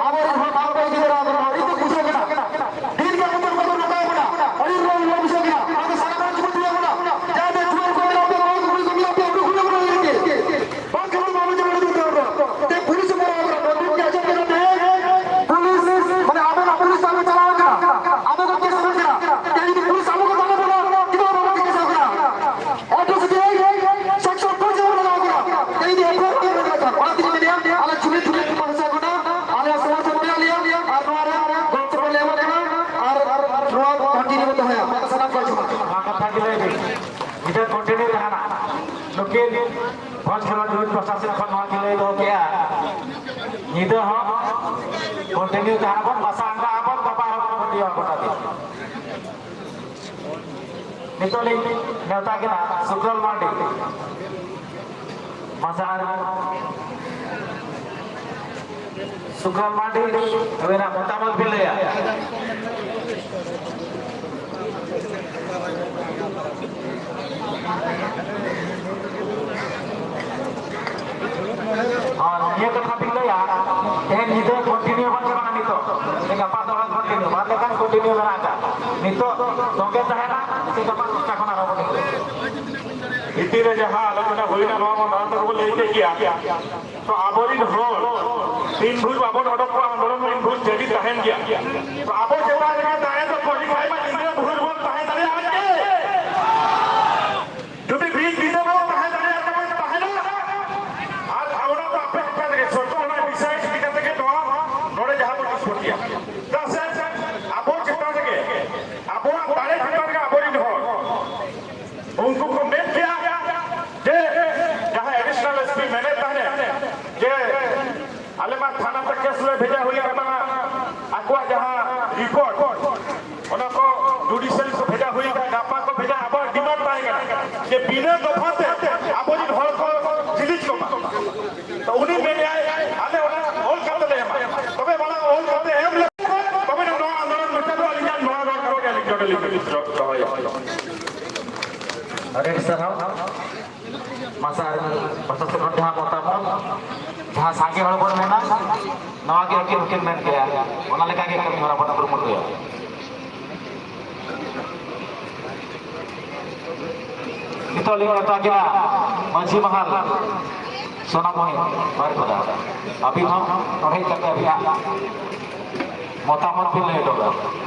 ᱟᱵᱚᱨᱮᱱ ᱦᱚᱲ ᱵᱟᱝ ᱠᱚ ᱤᱫᱤ ᱫᱟᱲᱮᱭᱟᱜ ᱠᱟᱱᱟ, ᱟᱹᱰᱤ ᱫᱩᱠ ᱵᱩᱡᱷᱟᱹᱜ ᱠᱟᱱᱟ᱾ ᱫᱤᱱ ᱜᱮ ᱟᱵᱚ ᱫᱚ ᱵᱟᱵᱚᱱ ᱱᱚᱝᱠᱟᱭ ᱠᱟᱱᱟ, ᱟᱹᱰᱤ ᱨᱚᱲ ᱨᱚᱲ ᱵᱩᱡᱷᱟᱹᱜ ᱠᱟᱱᱟ, ᱟᱫᱚ ᱥᱟᱱᱟᱢ ᱦᱚᱲ ᱡᱩᱢᱤᱫ ᱦᱩᱭᱩᱜ ᱠᱟᱱᱟ, ᱡᱟᱦᱟᱸ ᱫᱚ ᱡᱩᱣᱟᱹᱱ ᱠᱚ ᱢᱮᱱᱟᱜ ᱯᱮᱭᱟ, ᱠᱚᱲᱟ ᱠᱩᱲᱤ ᱠᱚ ᱢᱮᱱᱟᱜ ᱯᱮᱭᱟ, ᱩᱰᱩᱠ ᱩᱰᱩᱠ ᱩᱰᱩᱠ ᱩᱰᱩᱠ ᱵᱟᱝ ᱠᱷᱟᱱ ᱫᱚ ᱵᱟᱵᱚᱱ ᱡᱟᱦᱟᱸ ᱩᱰᱩᱠ ᱩᱰᱩᱠ ᱩᱰᱩᱠ᱾ ᱛᱮ ᱯᱩᱞᱤᱥ ᱦᱚᱸ ᱵᱚᱞᱚ ᱟᱠᱟᱱᱟ, ᱵᱚᱱᱫᱩᱠ ᱜᱮ ᱟᱸᱡᱚᱢ ᱠᱟᱱᱟ, ᱛᱮ ᱯᱩᱞᱤᱥ, ᱢᱟᱱᱮ ᱟᱵᱮᱱᱟᱜ ᱯᱩᱞᱤᱥ ᱥᱟᱵ ᱠᱚ ᱪᱟᱞᱟᱣ ᱟᱠᱟᱱᱟ, ᱟᱵᱮᱱ ᱠᱚ ᱠᱮᱥ ᱟᱵᱮᱱ ᱠᱟᱱᱟ᱾ ᱛᱮ ᱡᱩᱫᱤ ᱯᱩᱞᱤᱥ ᱟᱵᱚ ᱠᱚ ᱵᱟᱝ ᱵᱚᱞᱚ, ᱪᱮᱫᱟᱜ ᱵᱟᱵᱚᱱ ᱠᱮᱥ ᱟᱵᱚᱱᱟ? ᱮᱴᱩ C B I section four ᱡᱮᱢᱚᱱ ᱞᱟᱜᱟᱣ ᱠᱟᱱᱟ᱾ ᱛᱮ ᱡᱩᱫᱤ ᱮᱯᱷ ᱟᱭ ᱟᱨ ᱵᱟᱝ ᱞᱟᱜᱟᱣ ᱠᱟᱱᱟ, ᱚᱱᱟ ᱛᱮᱜᱮ ᱢᱮᱱᱮᱫᱼᱟ, ᱟᱞᱮ ᱡᱩᱢᱤᱫ ᱡᱩᱢᱤᱫ ᱯᱟᱦᱴᱟ ᱠᱷᱚᱱᱟᱜ ᱟᱞᱮ ᱥᱚᱢᱚᱨᱛᱷᱚᱱ ᱢᱮᱱᱟᱜ ᱞᱮᱭᱟ ᱟᱨ ᱱᱚᱣᱟ ᱨᱮ ᱜᱚᱲᱚ ᱥᱚᱯᱚᱦᱚᱫ ᱞᱮ ᱮᱢᱚᱜ ᱠᱟᱱᱟ ᱟᱨ ᱱᱚᱣᱟ ᱠᱚᱱᱴᱤᱱᱤᱭᱩ ᱵᱚᱱ ᱫᱚᱦᱚᱭᱟ᱾ ᱢᱟ ᱥᱟᱱᱟᱢ ᱠᱚ ᱡᱚᱦᱟᱨ᱾ ᱱᱚᱣᱟ ᱠᱟᱛᱷᱟ ᱜᱮ ᱞᱟᱹᱭ ᱫᱟᱹᱧ, ᱧᱤᱫᱟᱹ ᱠᱚᱱᱴᱤᱱᱤᱭᱩ ᱛᱟᱦᱮᱱᱟ᱾ ᱱᱩᱠᱤᱱ ᱵᱷᱚᱸᱡᱽ ᱠᱷᱮᱞᱳᱰ ᱡᱩᱢᱤᱫ ᱯᱟᱥᱴᱟ ᱥᱮᱫ ᱠᱷᱚᱱ ᱱᱚᱣᱟ ᱠᱤᱱ ᱞᱟᱹᱭ ᱫᱚᱦᱚ ᱠᱮᱜᱼᱟ, ᱧᱤᱫᱟᱹ ᱦᱚᱸ ᱠᱚᱱᱴᱤᱱᱤᱣ ᱛᱟᱦᱮᱱ ᱟᱵᱚᱱ, ᱢᱟᱥᱟ ᱟᱸᱜᱟ ᱟᱵᱚᱱ, ᱜᱟᱯᱟ ᱦᱚᱸᱵᱚᱱ ᱠᱚᱱᱴᱤᱱᱤᱣ ᱜᱚᱴᱟ ᱫᱤᱱ᱾ ᱱᱤᱛᱚᱜ ᱞᱤᱧ ᱱᱮᱣᱛᱟ ᱠᱤᱱᱟ ᱥᱩᱠᱞᱟᱞ ᱢᱟᱨᱰᱤ, ᱢᱟᱥᱟ ᱟᱨ ᱥᱩᱠᱞᱟᱞ ᱢᱟᱨᱰᱤ, ᱟᱵᱮᱱᱟᱜ ᱢᱚᱛᱟᱢᱚᱛ ᱵᱤᱱ ᱞᱟᱹᱭᱟ᱾ ᱟᱨ ᱱᱤᱭᱟᱹ ᱠᱟᱛᱷᱟ ᱵᱤᱱ ᱞᱟᱹᱭᱟ, ᱛᱮᱦᱮᱧ ᱧᱤᱫᱟᱹ continue ᱵᱚᱱ ᱪᱟᱞᱟᱜᱼᱟ ᱱᱤᱛᱚᱜ᱾ ᱜᱟᱯᱟ ᱫᱚ ᱵᱟᱝ continue, ᱵᱟᱨ ᱞᱮᱠᱟᱱ continue ᱢᱮᱱᱟᱜ ᱟᱠᱟᱫ᱾ ᱱᱤᱛᱚᱜ ᱛᱚᱸᱜᱮ ᱛᱟᱦᱮᱱᱟ, ᱥᱮ ᱜᱟᱯᱟ ᱫᱚᱥᱴᱟ ᱠᱷᱚᱱ ᱟᱨᱦᱚᱸ ᱵᱚᱱ ᱮᱦᱚᱵᱟ᱾ ᱵᱷᱤᱛᱤᱨ ᱨᱮ ᱡᱟᱦᱟᱸ ᱟᱞᱳᱪᱚᱱᱟ ᱦᱩᱭᱱᱟ, ᱱᱚᱣᱟ ᱢᱟ ᱢᱟᱲᱟᱝ ᱛᱮᱜᱮ ᱵᱚᱱ ᱞᱟᱹᱭ ᱠᱮᱫ ᱜᱮᱭᱟ᱾ ᱛᱚ ᱟᱵᱚᱨᱤᱱ ᱦᱚᱲ ᱛᱤᱱ ᱵᱷᱳᱨ ᱵᱟᱵᱚᱱ ᱚᱰᱚᱠ ᱠᱚᱜᱼᱟ, ᱟᱱᱫᱳᱞᱚᱱ ᱩᱱ ᱵᱷᱳᱨ ᱡᱟᱹᱨᱤ ᱛᱟᱦᱮᱱ ᱜᱮᱭᱟ᱾ ᱛᱚ ᱟᱵᱚ ᱪᱮᱛᱟᱱ ᱨᱮᱜᱮ ᱫᱟᱲᱮ ᱫᱚ ᱠᱚ ᱞᱮᱠᱷᱟᱭ ᱢᱟ, ᱧᱤᱫᱟᱹ ᱵᱷᱳᱨ ᱵᱚᱱ ᱛᱟᱦᱮᱸ ᱫᱟᱲᱮᱭᱟᱜᱼᱟ ᱪᱮ? ᱡᱩᱫᱤ ᱵᱤᱧ ᱧᱤᱫᱟᱹ ᱵᱚᱱ ᱛᱟᱦᱮᱸ ᱫᱟᱲᱮᱭᱟᱜᱼᱟ, ᱛᱚᱵᱮ ᱛᱟᱦᱮᱱᱟ᱾ ᱟᱨ ᱚᱱᱟ ᱫᱚ ᱟᱯᱮ ᱦᱟᱯᱮ ᱨᱮᱜᱮ ᱥᱚᱨᱠᱟᱨ ᱚᱱᱟ ᱰᱤᱥᱟᱭᱤᱰ ᱤᱫᱤ ᱠᱟᱛᱮ ᱜᱮ ᱱᱚᱣᱟ ᱱᱚᱰᱮ ᱡᱟᱦᱟᱸ ᱵᱚᱱ ᱱᱤᱥᱯᱚᱛᱤᱭᱟ᱾ ᱪᱮᱫᱟᱜ ᱥᱮ ᱟᱵᱚ ᱪᱮᱛᱟᱱ ᱨᱮᱜᱮ, ᱟᱵᱚᱣᱟᱜ ᱫᱟᱲᱮ ᱪᱮᱛᱟᱱ ᱨᱮᱜᱮ ᱟᱵᱚᱨᱤᱱ ᱦᱚᱲ ᱩᱱᱠᱩ ᱠᱚ ᱢᱮᱱ ᱠᱮᱜᱼᱟ ᱡᱮ ᱡᱟᱦᱟᱸ additional S P ᱢᱮᱱᱮᱫ ᱛᱟᱦᱮᱸᱫ ᱡᱮ ᱟᱞᱮ ᱢᱟ ᱛᱷᱟᱱᱟ ᱛᱮ ᱠᱮᱥ ᱞᱮ ᱵᱷᱮᱡᱟ ᱦᱩᱭ ᱟᱠᱟᱱᱟ, ᱟᱠᱚᱣᱟᱜ ᱡᱟᱦᱟᱸ ᱨᱤᱯᱳᱨᱴ ᱚᱱᱟ ᱠᱚ ᱡᱩᱰᱤᱥᱤᱭᱟᱞ ᱠᱚ ᱵᱷᱮᱡᱟ ᱦᱩᱭ ᱟᱠᱟᱱᱟ, ᱜᱟᱯᱟ ᱠᱚ ᱵᱷᱮᱡᱟ, ᱟᱵᱚᱣᱟᱜ ᱰᱤᱢᱟᱱᱰ ᱛᱟᱦᱮᱸ ᱠᱟᱱᱟ ᱡᱮ ᱵᱤᱱᱟᱹ ᱫᱚᱯᱷᱟ ᱛᱮ ᱟᱵᱚᱨᱮᱱ ᱦᱚᱲ ᱠᱚ ᱨᱤᱞᱤᱡᱽ ᱠᱚᱢᱟ᱾ ᱛᱚ ᱩᱱᱤ ᱢᱮᱱᱮᱫᱼᱟᱭ ᱟᱞᱮ ᱚᱱᱟ ᱚᱞ ᱠᱟᱛᱮ ᱞᱮ ᱮᱢᱟ, ᱛᱚᱵᱮ ᱢᱟᱲᱟᱝ ᱚᱞ ᱠᱟᱛᱮ ᱮᱢ ᱞᱮ, ᱛᱚᱵᱮ ᱱᱚᱣᱟ ᱟᱱᱫᱳᱞᱚᱱ ᱢᱩᱪᱟᱹᱫᱚᱜᱼᱟ᱾ ᱟᱹᱞᱤᱧᱟᱜ ᱱᱚᱣᱟ ᱨᱚᱲ ᱠᱟᱛᱮ ᱜᱮ ᱟᱹᱞᱤᱧ ᱱᱚᱰᱮ ᱞᱤᱧ ᱫᱚᱦᱚᱭᱟ᱾ ᱟᱹᱰᱤ ᱟᱹᱰᱤ ᱥᱟᱨᱦᱟᱣ᱾ ᱢᱟᱥᱮ ᱟᱨ ᱯᱨᱚᱥᱟᱥᱚᱱ ᱠᱷᱚᱱ ᱡᱟᱦᱟᱸ ᱢᱚᱛᱟᱢᱚᱛ, ᱡᱟᱦᱟᱸ ᱥᱟᱸᱜᱮ ᱦᱚᱲ ᱵᱚᱱ ᱢᱮᱱᱟ, ᱱᱚᱣᱟ ᱜᱮ ᱩᱱᱠᱤᱱ ᱦᱚᱸᱠᱤᱱ ᱢᱮᱱ ᱠᱮᱜᱼᱟ, ᱚᱱᱟ ᱞᱮᱠᱟ ᱜᱮ ᱠᱟᱹᱢᱤ ᱦᱚᱨᱟ ᱵᱚᱱ ᱠᱩᱨᱩᱢᱩᱴᱩᱭᱟ᱾ ᱱᱤᱛᱚᱜ ᱞᱤᱧ ᱱᱮᱣᱛᱟ ᱠᱤᱱᱟ ᱢᱟᱹᱡᱷᱤ ᱢᱟᱦᱟᱞ ᱥᱳᱱᱟᱢᱩᱦᱤ ᱵᱟᱨᱤᱯᱟᱫᱟ, ᱟᱹᱵᱤᱱ ᱦᱚᱸ ᱱᱚᱰᱮ ᱦᱮᱡ ᱠᱟᱛᱮ ᱟᱹᱵᱤᱱᱟᱜ ᱢᱚᱛᱟᱢᱚᱛ ᱵᱤᱱ ᱞᱟᱹᱭ ᱦᱚᱴᱚ ᱠᱟᱜᱼᱟ᱾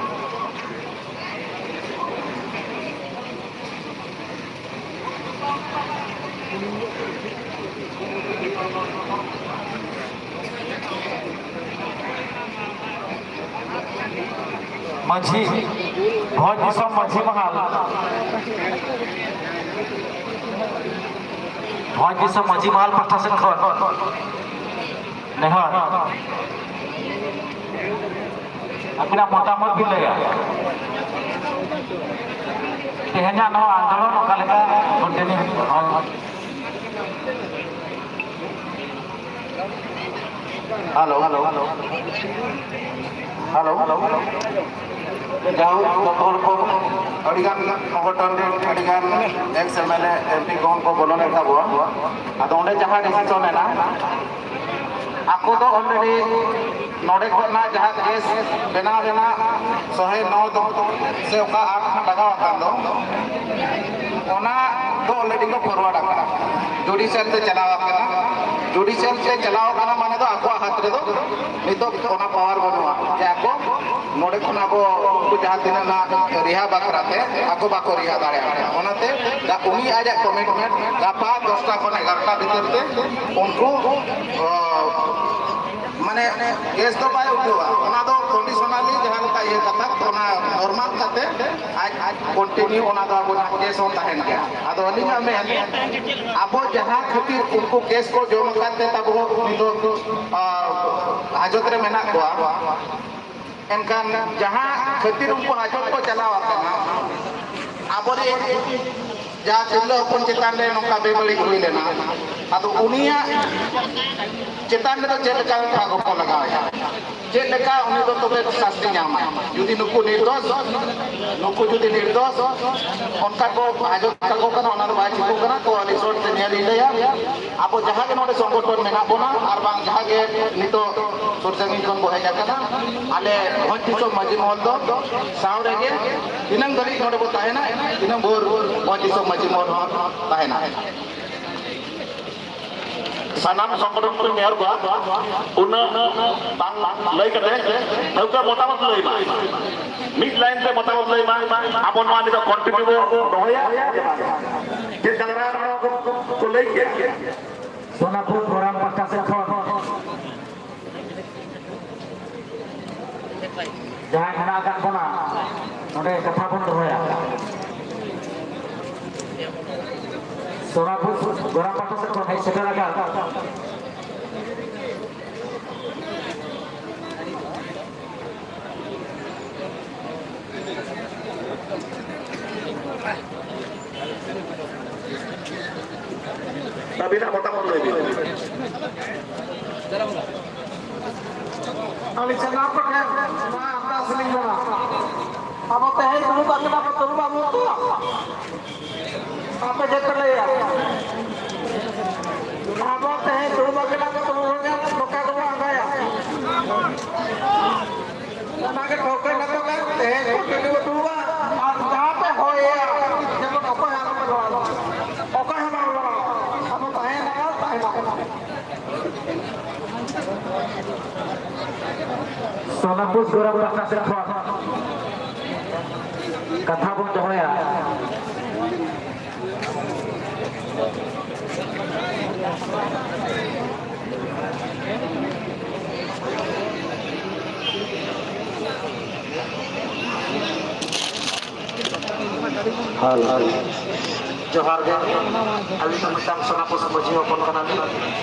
ᱢᱟᱹᱡᱷᱤ, ᱵᱷᱚᱸᱡᱽ ᱫᱤᱥᱚᱢ ᱢᱟᱹᱡᱷᱤ ᱢᱟᱦᱟᱞ, ᱵᱷᱚᱸᱡᱽ ᱫᱤᱥᱚᱢ ᱢᱟᱹᱡᱷᱤ ᱢᱟᱦᱟᱞ ᱯᱟᱦᱴᱟ ᱥᱮᱫ ᱠᱷᱚᱱ ᱱᱮᱦᱚᱨ, ᱟᱹᱵᱤᱱᱟᱜ ᱢᱚᱛᱟᱢᱚᱛ ᱵᱤᱱ ᱞᱟᱹᱭᱟ᱾ ᱛᱮᱦᱮᱧᱟᱜ ᱱᱚᱣᱟ ᱟᱱᱫᱳᱞᱚᱱ ᱚᱠᱟ ᱞᱮᱠᱟ ᱠᱚᱱᱴᱤᱱᱤᱭᱩ ᱦᱩᱭᱩᱜᱼᱟ? Hello, hello, hello, hello. ᱡᱟᱭᱦᱳᱠ, ᱡᱚᱛᱚ ᱦᱚᱲ ᱠᱚ, ᱟᱹᱰᱤᱜᱟᱱ ᱥᱚᱝᱜᱚᱴᱷᱚᱱ ᱨᱮᱱ ᱟᱹᱰᱤᱜᱟᱱ X M L A, M P ᱠᱚᱦᱚᱸ ᱠᱚ ᱵᱚᱞᱚ ᱞᱮᱱ ᱛᱟᱵᱚᱣᱟ᱾ ᱟᱫᱚ ᱚᱸᱰᱮ ᱡᱟᱦᱟᱸ ᱰᱤᱥᱤᱥᱚᱱ ᱮᱱᱟ, ᱟᱠᱚ ᱫᱚ ᱚᱞᱨᱮᱰᱤ ᱱᱚᱰᱮ ᱠᱷᱚᱱᱟᱜ ᱡᱟᱦᱟᱸ ᱠᱮᱥ ᱵᱮᱱᱟᱣ ᱨᱮᱱᱟᱜ ᱥᱚᱦᱮ ᱱᱚ ᱫᱚ ᱥᱮ ᱚᱠᱟ ᱟᱴ ᱠᱷᱚᱱ ᱞᱟᱜᱟᱣ ᱟᱠᱟᱱ ᱫᱚ, ᱚᱱᱟ ᱫᱚ ᱚᱞᱨᱮᱰᱤ ᱠᱚ ᱯᱷᱚᱨᱣᱟᱨᱰ ᱟᱠᱟᱱᱟ, ᱡᱩᱰᱤᱥᱤᱭᱟᱞ ᱛᱮ ᱪᱟᱞᱟᱣ ᱟᱠᱟᱱᱟ᱾ ᱡᱩᱰᱤᱥᱤᱭᱟᱞ ᱛᱮ ᱪᱟᱞᱟᱣ ᱟᱠᱟᱱᱟ ᱢᱟᱱᱮ ᱫᱚ ᱟᱠᱚᱣᱟᱜ ᱦᱟᱛ ᱨᱮᱫᱚ ᱱᱤᱛᱚᱜ ᱚᱱᱟ ᱯᱟᱣᱟᱨ ᱵᱟᱹᱱᱩᱜᱼᱟ ᱡᱮ ᱟᱠᱚ ᱱᱚᱰᱮ ᱠᱷᱚᱱ ᱟᱵᱚ ᱩᱱᱠᱩ ᱡᱟᱦᱟᱸ ᱛᱤᱱᱟᱹᱜ ᱱᱟᱜ ᱨᱤᱦᱟ ᱵᱟᱠᱷᱨᱟ ᱛᱮ ᱟᱠᱚ ᱵᱟᱠᱚ ᱨᱤᱦᱟ ᱫᱟᱲᱮᱭᱟᱜ ᱠᱟᱱᱟ᱾ ᱚᱱᱟᱛᱮ ᱡᱟ ᱩᱱᱤ ᱟᱡᱟᱜ ᱠᱚᱢᱤᱴᱢᱮᱱᱴ ᱜᱟᱯᱟ ᱫᱚᱥᱴᱟ ᱠᱷᱚᱱ ᱮᱜᱟᱨᱚᱴᱟ ᱵᱷᱤᱛᱤᱨ ᱛᱮ ᱩᱱᱠᱩ, ᱚ, ᱢᱟᱱᱮ ᱠᱮᱥ ᱫᱚ ᱵᱟᱭ ᱩᱴᱷᱟᱹᱣᱟ, ᱚᱱᱟ ᱫᱚ ᱠᱚᱱᱰᱤᱥᱚᱱᱟᱞᱤ ᱡᱟᱦᱟᱸ ᱞᱮᱠᱟ ᱤᱭᱟᱹ ᱠᱟᱛᱷᱟ, ᱚᱱᱟ ᱱᱚᱨᱢᱟᱞ ᱠᱟᱛᱮ ᱟᱡ, ᱟᱡ ᱠᱚᱱᱴᱤᱱᱤᱭᱩ ᱚᱱᱟ ᱫᱚ ᱟᱵᱚᱱᱟᱜ ᱠᱮᱥ ᱦᱚᱸ ᱛᱟᱦᱮᱱ ᱜᱮᱭᱟ᱾ ᱟᱫᱚ ᱟᱹᱞᱤᱧᱟᱜ ᱢᱮᱱ, ᱟᱵᱚ ᱡᱟᱦᱟᱸ ᱠᱷᱟᱹᱛᱤᱨ ᱩᱱᱠᱩ ᱠᱮᱥ ᱠᱚ ᱡᱚᱢ ᱟᱠᱟᱫ ᱛᱮ ᱛᱟᱵᱚ ᱩᱱᱤ ᱫᱚ, ᱟ, ᱦᱟᱡᱚᱛ ᱨᱮ ᱢᱮᱱᱟᱜ ᱠᱚᱣᱟ, ᱮᱱᱠᱷᱟᱱ ᱡᱟᱦᱟᱸ ᱠᱷᱟᱹᱛᱤᱨ ᱩᱱᱠᱩ ᱦᱟᱡᱚᱛ ᱠᱚ ᱪᱟᱞᱟᱣ ᱟᱠᱟᱱᱟ, ᱟᱵᱚᱨᱮᱱ ᱡᱟᱦᱟᱸ ᱛᱤᱨᱞᱟᱹ ᱦᱚᱯᱚᱱ ᱪᱮᱛᱟᱱ ᱨᱮ ᱱᱚᱝᱠᱟ ᱵᱮᱵᱟᱹᱲᱤᱡ ᱦᱩᱭ ᱞᱮᱱᱟ, ᱟᱫᱚ ᱩᱱᱤᱭᱟᱜ ᱪᱮᱛᱟᱱ ᱨᱮᱫᱚ ᱪᱮᱫ ᱞᱮᱠᱟ ᱵᱤᱵᱷᱟᱜᱽ ᱠᱚ ᱞᱟᱜᱟᱣᱮᱫᱼᱟ? ᱪᱮᱫ ᱞᱮᱠᱟ ᱩᱱᱤ ᱫᱚ ᱛᱚᱵᱮ ᱥᱟᱥᱛᱤ ᱧᱟᱢᱟᱭ? ᱡᱩᱫᱤ ᱱᱩᱠᱩ ᱱᱤᱨᱫᱳᱥ, ᱱᱩᱠᱩ ᱡᱩᱫᱤ ᱱᱤᱨᱫᱳᱥ, ᱚᱱᱠᱟ ᱠᱚ ᱦᱟᱡᱚᱛ ᱠᱟᱠᱚ ᱠᱟᱱᱟ, ᱚᱱᱟ ᱫᱚ ᱵᱟᱭ ᱪᱤᱠᱟᱹᱜ ᱠᱟᱱᱟ᱾ ᱛᱚ ᱟᱹᱞᱤᱧ ᱥᱚᱨᱴ ᱛᱮ ᱱᱤᱭᱟᱹ ᱞᱤᱧ ᱞᱟᱹᱭᱟ, ᱟᱵᱚ ᱡᱟᱦᱟᱸ ᱜᱮ ᱱᱚᱰᱮ ᱥᱚᱝᱜᱚᱴᱷᱚᱱ ᱢᱮᱱᱟᱜ ᱵᱚᱱᱟ ᱟᱨ ᱵᱟᱝ ᱡᱟᱦᱟᱸ ᱜᱮ ᱱᱤᱛᱚᱜ ᱥᱩᱨ ᱥᱟᱺᱜᱤᱧ ᱠᱷᱚᱱ ᱵᱚ ᱦᱮᱡ ᱟᱠᱟᱱᱟ, ᱟᱞᱮ ᱵᱷᱚᱸᱡᱽ ᱫᱤᱥᱚᱢ ᱢᱟᱹᱡᱷᱤ ᱢᱚᱦᱚᱞ ᱫᱚ ᱥᱟᱶ ᱨᱮᱜᱮ ᱛᱤᱱᱟᱹᱝ ᱫᱷᱟᱹᱨᱤᱡ ᱱᱚᱰᱮ ᱵᱚ ᱛᱟᱦᱮᱱᱟ, ᱤᱱᱟᱹᱝ ᱵᱷᱳᱨ ᱵᱷᱚᱸᱡᱽ ᱫᱤᱥᱚᱢ ᱢᱟᱹᱡᱷᱤ ᱢᱚᱦᱚᱞ ᱦᱚᱸ ᱛᱟᱦᱮᱱᱟ᱾ ᱥᱟᱱᱟᱢ ᱥᱚᱝᱜᱚᱴᱷᱚᱱ ᱠᱚᱧ ᱱᱮᱦᱚᱨ ᱠᱚᱣᱟ, ᱩᱱᱟᱹᱜ ᱵᱟᱝ ᱞᱟᱹᱭ ᱠᱟᱛᱮ ᱴᱷᱟᱹᱣᱠᱟᱹ ᱢᱚᱛᱟᱢᱚᱛ ᱞᱟᱹᱭ ᱢᱟ᱾ ᱢᱤᱫ ᱞᱟᱭᱤᱱ ᱛᱮ ᱢᱚᱛᱟᱢᱚᱛ ᱞᱟᱹᱭ ᱢᱟ᱾ ᱟᱵᱚ ᱱᱚᱣᱟ ᱱᱤᱛᱚᱜ ᱠᱚᱱᱴᱤᱱᱤᱭᱩ ᱵᱚ ᱫᱚᱦᱚᱭᱟ, ᱪᱮᱫ ᱞᱮᱠᱟ ᱫᱷᱟᱨᱟ ᱠᱚ ᱞᱟᱹᱭ ᱠᱮᱫ? ᱥᱳᱱᱟᱯᱩᱨ ᱯᱷᱳᱨᱟᱢ ᱯᱟᱦᱴᱟ ᱥᱮᱫ ᱠᱷᱚᱱ ᱡᱟᱦᱟᱸᱭ ᱢᱮᱱᱟᱜ ᱟᱠᱟᱫ ᱵᱚᱱᱟ, ᱱᱚᱰᱮ ᱠᱟᱛᱷᱟ ᱵᱚᱱ ᱫᱚᱦᱚᱭᱟ᱾ ᱥᱳᱱᱟᱯᱩᱨ ᱜᱚᱨᱟᱢ ᱯᱟᱦᱴᱟ ᱥᱮᱫ ᱠᱷᱚᱱ ᱦᱮᱡ ᱥᱮᱴᱮᱨ ᱟᱠᱟᱱ ᱟᱹᱵᱤᱱᱟᱜ ᱢᱚᱛᱟᱢᱚᱛ ᱞᱟᱹᱭ ᱵᱤᱱ᱾ ᱟᱵᱚ ᱛᱮᱦᱮᱧ ᱫᱩᱲᱩᱵ ᱟᱠᱟᱱᱟ ᱵᱚ, ᱫᱩᱲᱩᱵ ᱟᱵᱚᱱ ᱛᱚ᱾ ᱟᱯᱮ ᱪᱮᱫ ᱯᱮ ᱞᱟᱹᱭᱟ? ᱟᱵᱚ ᱛᱮᱦᱮᱧ ᱫᱩᱲᱩᱵ ᱟᱠᱟᱱᱟ ᱵᱚ, ᱫᱩᱲᱩᱵ ᱟᱠᱟᱱᱟ, ᱱᱚᱝᱠᱟ ᱜᱮᱵᱚ ᱟᱸᱜᱟᱭᱟ᱾ ᱚᱱᱟ ᱜᱮ ᱴᱷᱟᱹᱣᱠᱟᱹᱭ ᱱᱟᱯᱟᱭ ᱛᱮᱦᱮᱧ ᱠᱚ ᱛᱤᱸᱜᱩ ᱫᱩᱲᱩᱵᱟ᱾ ᱟᱨ ᱡᱟᱦᱟᱸ ᱯᱮ ᱦᱚᱭᱮᱭᱟ, ᱡᱮᱢᱚᱱ ᱚᱠᱚᱭ ᱦᱚᱸ ᱟᱞᱚ ᱯᱮ ᱨᱚᱲᱟ᱾ ᱚᱠᱚᱭ ᱦᱚᱸ ᱵᱟᱝ ᱨᱚᱲᱟ᱾ ᱟᱵᱚ ᱛᱟᱦᱮᱸ ᱞᱟᱜᱟᱣ, ᱛᱟᱦᱮᱸ ᱞᱟᱜᱟᱣ᱾ ᱥᱳᱱᱟᱯᱩᱨ ᱜᱚᱨᱚᱵ ᱯᱟᱦᱴᱟ ᱥᱮᱫ ᱠᱷᱚᱱ ᱠᱟᱛᱷᱟ ᱵᱚᱱ ᱫᱚᱦᱚᱭᱟ᱾ ᱦᱮᱞᱳ᱾ ᱡᱚᱦᱟᱨ ᱜᱮ᱾ ᱟᱹᱞᱤᱧ ᱫᱚ ᱢᱤᱫᱴᱟᱝ ᱥᱳᱱᱟᱯᱩᱨ ᱢᱟᱹᱡᱷᱤ ᱦᱚᱯᱚᱱ ᱠᱟᱱᱟᱞᱤᱧ᱾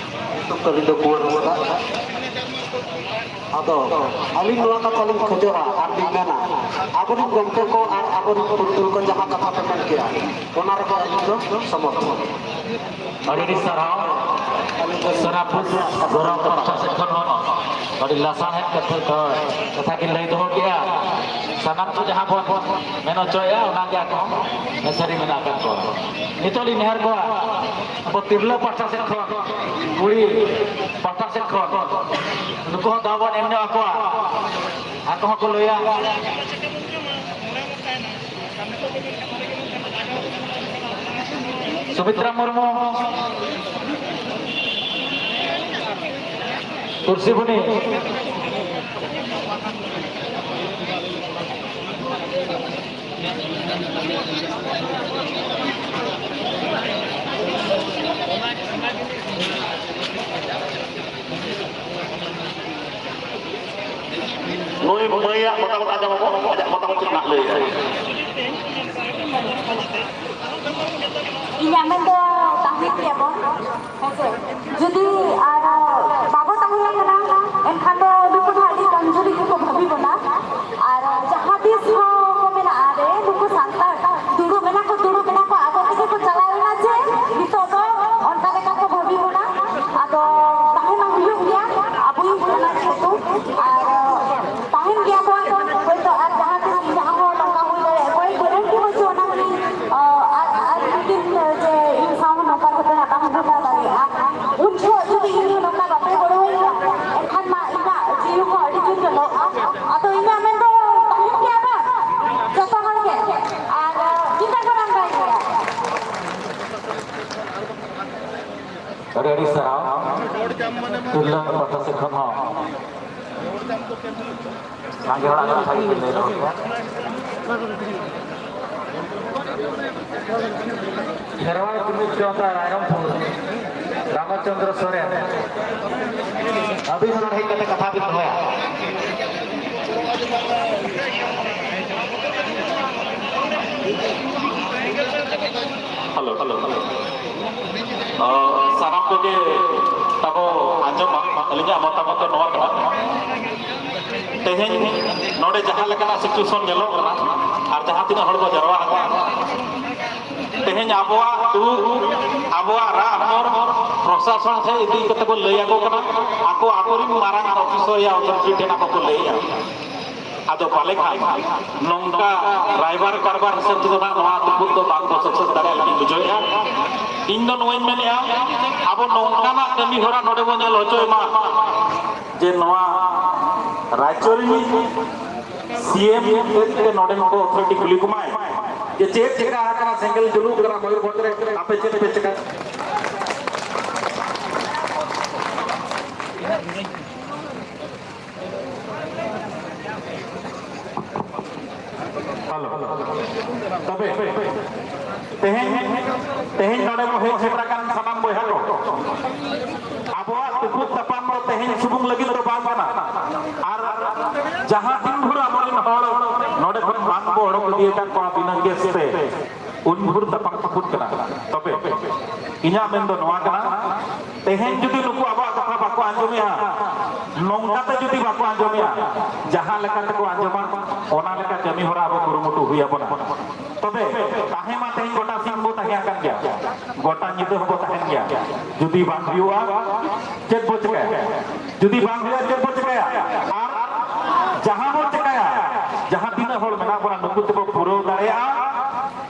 ᱧᱩᱛᱩᱢ ᱛᱟᱹᱞᱤᱧ ᱫᱚ ᱠᱩᱸᱣᱟᱨ ᱦᱟᱸᱥᱫᱟ᱾ ᱟᱫᱚ ᱟᱹᱞᱤᱧ ᱱᱚᱣᱟ ᱠᱟᱛᱷᱟ ᱞᱤᱧ ᱠᱷᱚᱡᱚᱜᱼᱟ ᱟᱨ ᱞᱤᱧ ᱢᱮᱱᱟ, ᱟᱵᱚᱨᱮᱱ ᱜᱚᱢᱠᱮ ᱠᱚ ᱟᱨ ᱟᱵᱚᱨᱮᱱ ᱯᱩᱨᱩᱫᱷᱩᱞ ᱠᱚ ᱡᱟᱦᱟᱸ ᱠᱟᱛᱷᱟ ᱯᱮ ᱢᱮᱱ ᱠᱮᱜᱼᱟ, ᱚᱱᱟ ᱨᱮᱜᱮ ᱟᱹᱞᱤᱧ ᱫᱚ ᱥᱚᱢᱚᱨᱛᱷᱚᱱ᱾ ᱟᱹᱰᱤ ᱟᱹᱰᱤ ᱥᱟᱨᱦᱟᱣ᱾ ᱥᱳᱱᱟᱯᱩᱨ ᱜᱚᱨᱚᱵ ᱯᱟᱦᱴᱟ ᱥᱮᱫ ᱠᱷᱚᱱ ᱦᱚᱸ ᱟᱹᱰᱤ ᱞᱟᱥᱟᱲᱦᱮᱫ ᱠᱟᱛᱷᱟ, ᱠᱟᱛᱷᱟ ᱠᱤᱱ ᱞᱟᱹᱭ ᱫᱚᱦᱚ ᱠᱮᱜᱼᱟ᱾ ᱥᱟᱱᱟᱢ ᱠᱚ ᱡᱟᱦᱟᱸ ᱵᱚᱱ ᱢᱮᱱ ᱦᱚᱪᱚᱭᱮᱜᱼᱟ, ᱚᱱᱟ ᱜᱮ ᱟᱠᱚ ᱦᱚᱸ ᱥᱟᱹᱨᱤ ᱢᱮᱱᱟᱜ ᱟᱠᱟᱫ ᱠᱚᱣᱟ᱾ ᱱᱤᱛᱚᱜ ᱞᱤᱧ ᱱᱮᱦᱚᱨ ᱠᱚᱣᱟ, ᱟᱵᱚ ᱛᱤᱨᱞᱟᱹ ᱯᱟᱦᱴᱟ ᱥᱮᱫ ᱠᱷᱚᱱ, ᱠᱩᱲᱤ ᱯᱟᱦᱴᱟ ᱥᱮᱫ ᱠᱷᱚᱱ, ᱱᱩᱠᱩ ᱦᱚᱸ ᱫᱟᱣ ᱵᱚᱱ ᱮᱢ ᱧᱚᱜ ᱟᱠᱚᱣᱟ, ᱟᱠᱚ ᱦᱚᱸᱠᱚ ᱞᱟᱹᱭᱟ᱾ ᱥᱩᱢᱤᱛᱨᱟ ᱢᱩᱨᱢᱩ, ᱠᱩᱨᱥᱤᱵᱩᱱᱤ᱾ ᱱᱩᱭ ᱢᱟᱹᱭᱟᱜ ᱢᱚᱛᱟᱢᱚᱛ ᱟᱸᱡᱚᱢ ᱟᱵᱚᱱ, ᱟᱡᱟᱜ ᱢᱚᱛᱟᱢᱚᱛ ᱪᱮᱫ ᱱᱟᱜ ᱞᱟᱹᱭ ᱟᱭ᱾ ᱤᱧᱟᱹᱜ ᱢᱮᱱ ᱫᱚ ᱛᱟᱦᱮᱱ ᱜᱮᱭᱟᱵᱚᱱ, ᱦᱮᱸᱥᱮ? ᱡᱩᱫᱤ ᱟᱨ ᱵᱟᱵᱚ ᱛᱟᱦᱮᱸ ᱞᱮᱱᱟ, ᱮᱱᱠᱷᱟᱱ ᱫᱚ ᱱᱩᱠᱩ ᱫᱚ ᱟᱹᱰᱤ ᱠᱚᱢᱡᱩᱨᱤ ᱜᱮᱠᱚ ᱵᱷᱟᱹᱵᱤ ᱵᱚᱱᱟ᱾ ᱟᱨ ᱡᱟᱦᱟᱸ ᱛᱤᱥ ᱦᱚᱸ ᱠᱚ ᱢᱮᱱᱟ, "ᱟᱨᱮ, ᱱᱩᱠᱩ ᱥᱟᱱᱛᱟᱲ ᱫᱩᱲᱩᱵ ᱮᱱᱟ ᱠᱚ, ᱫᱩᱲᱩᱵ ᱮᱱᱟ ᱠᱚ, ᱟᱠᱚ ᱛᱮᱜᱮ ᱠᱚ ᱪᱟᱞᱟᱣ ᱮᱱᱟ ᱪᱮ ᱱᱤᱛᱚᱜ ᱫᱚ?" ᱚᱱᱠᱟ ᱞᱮᱠᱟ ᱠᱚ ᱵᱷᱟᱹᱵᱤ ᱵᱚᱱᱟ᱾ ᱟᱫᱚ ᱛᱟᱦᱮᱸ ᱢᱟ ᱦᱩᱭᱩᱜ ᱜᱮᱭᱟ, ᱟᱵᱚᱭᱤᱡ ᱠᱟᱱᱟᱭ ᱡᱮᱦᱮᱛᱩ᱾ ᱟᱨ ᱛᱟᱦᱮᱱ ᱜᱮᱭᱟ ᱵᱚᱱ, ᱦᱳᱭᱛᱳ ᱟᱨ ᱡᱟᱦᱟᱸ ᱛᱤᱥ ᱡᱟᱦᱟᱸ ᱦᱚᱲ ᱥᱟᱨᱦᱟᱣ᱾ ᱛᱤᱨᱞᱟᱹ ᱯᱟᱦᱴᱟ ᱥᱮᱫ ᱠᱷᱚᱱ ᱦᱚᱸ ᱥᱟᱸᱜᱮ ᱦᱚᱲᱟᱜ ᱠᱟᱛᱷᱟ ᱜᱮ ᱞᱟᱹᱭ ᱫᱚᱦᱚ ᱠᱮᱫᱟ᱾ ᱠᱷᱮᱨᱣᱟᱲ ᱡᱩᱢᱤᱫ ᱜᱟᱶᱛᱟ ᱨᱟᱭᱨᱚᱝᱯᱩᱨ, ᱨᱟᱢᱪᱚᱸᱫᱽᱨᱚ ᱥᱚᱨᱮᱱ, ᱟᱹᱵᱤᱱ ᱦᱚᱸ ᱱᱚᱰᱮ ᱦᱮᱡ ᱠᱟᱛᱮ ᱠᱟᱛᱷᱟ ᱵᱤᱱ ᱫᱚᱦᱚᱭᱟ᱾ Hello, hello, hello. ᱚ, ᱥᱟᱱᱟᱢ ᱠᱚᱜᱮ ᱛᱟᱵᱚ ᱟᱸᱡᱚᱢᱟ, ᱟᱹᱞᱤᱧᱟᱜ ᱢᱚᱛᱟᱢᱚᱛ ᱫᱚ ᱱᱚᱣᱟ ᱠᱟᱱᱟ᱾ ᱛᱮᱦᱮᱧ ᱱᱚᱰᱮ ᱡᱟᱦᱟᱸ ᱞᱮᱠᱟᱱᱟᱜ situation ᱧᱮᱞᱚᱜ ᱠᱟᱱᱟ ᱟᱨ ᱡᱟᱦᱟᱸ ᱛᱤᱱᱟᱹᱜ ᱦᱚᱲ ᱠᱚ ᱡᱟᱨᱣᱟ ᱟᱠᱟᱱᱟ, ᱛᱮᱦᱮᱧ ᱟᱵᱚᱣᱟᱜ ᱫᱩᱠ, ᱟᱵᱚᱣᱟᱜ ᱨᱟᱜ ᱦᱚᱢᱚᱨ ᱯᱨᱚᱥᱟᱥᱚᱱ ᱴᱷᱮᱱ ᱤᱫᱤ ᱠᱟᱛᱮ ᱵᱚᱱ ᱞᱟᱹᱭ ᱟᱠᱚ ᱠᱟᱱᱟ, ᱟᱠᱚ ᱟᱠᱚᱨᱮᱱ ᱢᱟᱨᱟᱝ officer ᱭᱟ authority ᱴᱷᱮᱱ ᱟᱠᱚ ᱠᱚ ᱞᱟᱹᱭᱮᱜᱼᱟ᱾ ᱟᱫᱚ ᱯᱟᱞᱮ ᱠᱷᱟᱱ ᱱᱚᱝᱠᱟ ᱨᱟᱭᱵᱟᱨ ᱠᱟᱨᱵᱟᱨ ᱦᱤᱥᱟᱹᱵ ᱛᱮᱫᱚ ᱱᱟᱜ ᱱᱚᱣᱟ ᱛᱩᱯᱩᱫ ᱫᱚ ᱵᱟᱝ ᱠᱚ success ᱫᱟᱲᱮᱭᱟᱜᱼᱟ ᱞᱮᱠᱟᱧ ᱵᱩᱡᱷᱟᱹᱣᱮᱫᱼᱟ᱾ ᱤᱧ ᱫᱚ ᱱᱚᱣᱟᱧ ᱢᱮᱱᱮᱫᱼᱟ, ᱟᱵᱚ ᱱᱚᱝᱠᱟᱱᱟᱜ ᱠᱟᱹᱢᱤ ᱦᱚᱨᱟ ᱱᱚᱰᱮ ᱵᱚᱱ ᱧᱮᱞ ᱦᱚᱪᱚᱭ ᱢᱟ ᱡᱮ ᱱᱚᱣᱟ ᱨᱟᱡᱽᱭᱚ ᱨᱤᱱᱤᱡ CM ᱛᱮ ᱱᱚᱰᱮᱱ ᱠᱚ authority ᱠᱩᱞᱤ ᱠᱚᱢᱟᱭ ᱡᱮ ᱪᱮᱫ ᱪᱮᱠᱟ ᱟᱠᱟᱱᱟ, ᱥᱮᱸᱜᱮᱞ ᱡᱩᱞᱩᱜ ᱠᱟᱱᱟ ᱢᱚᱭᱩᱨᱵᱷᱚᱸᱡᱽ ᱨᱮ, ᱟᱯᱮ ᱪᱮᱫ ᱯᱮ ᱪᱮᱠᱟ? ᱦᱮᱞᱳ᱾ ᱛᱚᱵᱮ ᱛᱮᱦᱮᱧ, ᱛᱮᱦᱮᱧ ᱱᱚᱰᱮ ᱵᱚ ᱦᱮᱡ ᱥᱮᱴᱮᱨ ᱟᱠᱟᱱ ᱥᱟᱱᱟᱢ ᱵᱚᱭᱦᱟ ᱠᱚ, ᱟᱵᱚᱣᱟᱜ ᱛᱩᱯᱩᱫ ᱛᱟᱯᱟᱢ ᱫᱚ ᱛᱮᱦᱮᱧ ᱥᱩᱢᱩᱝ ᱞᱟᱹᱜᱤᱫ ᱫᱚ ᱵᱟᱝ ᱠᱟᱱᱟ᱾ ᱟᱨ ᱡᱟᱦᱟᱸ ᱛᱤᱱ ᱵᱷᱳᱨ ᱟᱵᱚᱨᱮᱱ ᱦᱚᱲ ᱱᱚᱰᱮ ᱠᱷᱚᱱ ᱵᱟᱝ ᱠᱚ ᱚᱰᱚᱠ ᱤᱫᱤᱭᱟᱠᱟᱫ ᱠᱚᱣᱟ ᱵᱤᱱᱟᱹ ᱜᱮᱥ ᱛᱮ, ᱩᱱ ᱵᱷᱳᱨ ᱛᱟᱯᱟᱢ ᱛᱩᱯᱩᱫ ᱠᱟᱱᱟ᱾ ᱛᱚᱵᱮ ᱤᱧᱟᱹᱜ ᱢᱮᱱ ᱫᱚ ᱱᱚᱣᱟ ᱠᱟᱱᱟ, ᱛᱮᱦᱮᱧ ᱡᱩᱫᱤ ᱱᱩᱠᱩ ᱟᱵᱚᱣᱟᱜ ᱠᱟᱛᱷᱟ ᱵᱟᱠᱚ ᱟᱸᱡᱚᱢᱮᱜᱼᱟ, ᱱᱚᱝᱠᱟ ᱛᱮ ᱡᱩᱫᱤ ᱵᱟᱠᱚ ᱟᱸᱡᱚᱢᱮᱜᱼᱟ, ᱡᱟᱦᱟᱸ ᱞᱮᱠᱟ ᱛᱮᱠᱚ ᱟᱸᱡᱚᱢᱟ, ᱚᱱᱟ ᱞᱮᱠᱟ ᱠᱟᱹᱢᱤ ᱦᱚᱨᱟ ᱟᱵᱚ ᱠᱩᱨᱩᱢᱩᱴᱩ ᱦᱩᱭ ᱟᱵᱚᱱᱟ᱾ ᱛᱚᱵᱮ ᱛᱟᱦᱮᱸ ᱢᱟ ᱛᱮᱦᱮᱧ ᱜᱚᱴᱟ ᱥᱤᱧ ᱵᱚ ᱛᱟᱦᱮᱸ ᱟᱠᱟᱱ ᱜᱮᱭᱟ, ᱜᱚᱴᱟ ᱧᱤᱫᱟᱹ ᱦᱚᱸᱵᱚ ᱛᱟᱦᱮᱱ ᱜᱮᱭᱟ᱾ ᱡᱩᱫᱤ ᱵᱟᱝ ᱦᱩᱭᱩᱜᱼᱟ, ᱪᱮᱫ ᱵᱚ ᱪᱮᱠᱟᱭᱟ? ᱡᱩᱫᱤ ᱵᱟᱝ ᱦᱩᱭᱩᱜᱼᱟ, ᱪᱮᱫ ᱵᱚ ᱪᱮᱠᱟᱭᱟ? ᱟᱨ ᱡᱟᱦᱟᱸ ᱵᱚ ᱪᱮᱠᱟᱭᱟ, ᱡᱟᱦᱟᱸ ᱛᱤᱱᱟᱹᱜ ᱦᱚᱲ ᱢᱮᱱᱟᱜ ᱵᱚᱱᱟ, ᱱᱩᱠᱩ ᱛᱮᱵᱚ ᱯᱩᱨᱟᱹᱣ ᱫᱟᱲᱮᱭᱟᱜᱼᱟ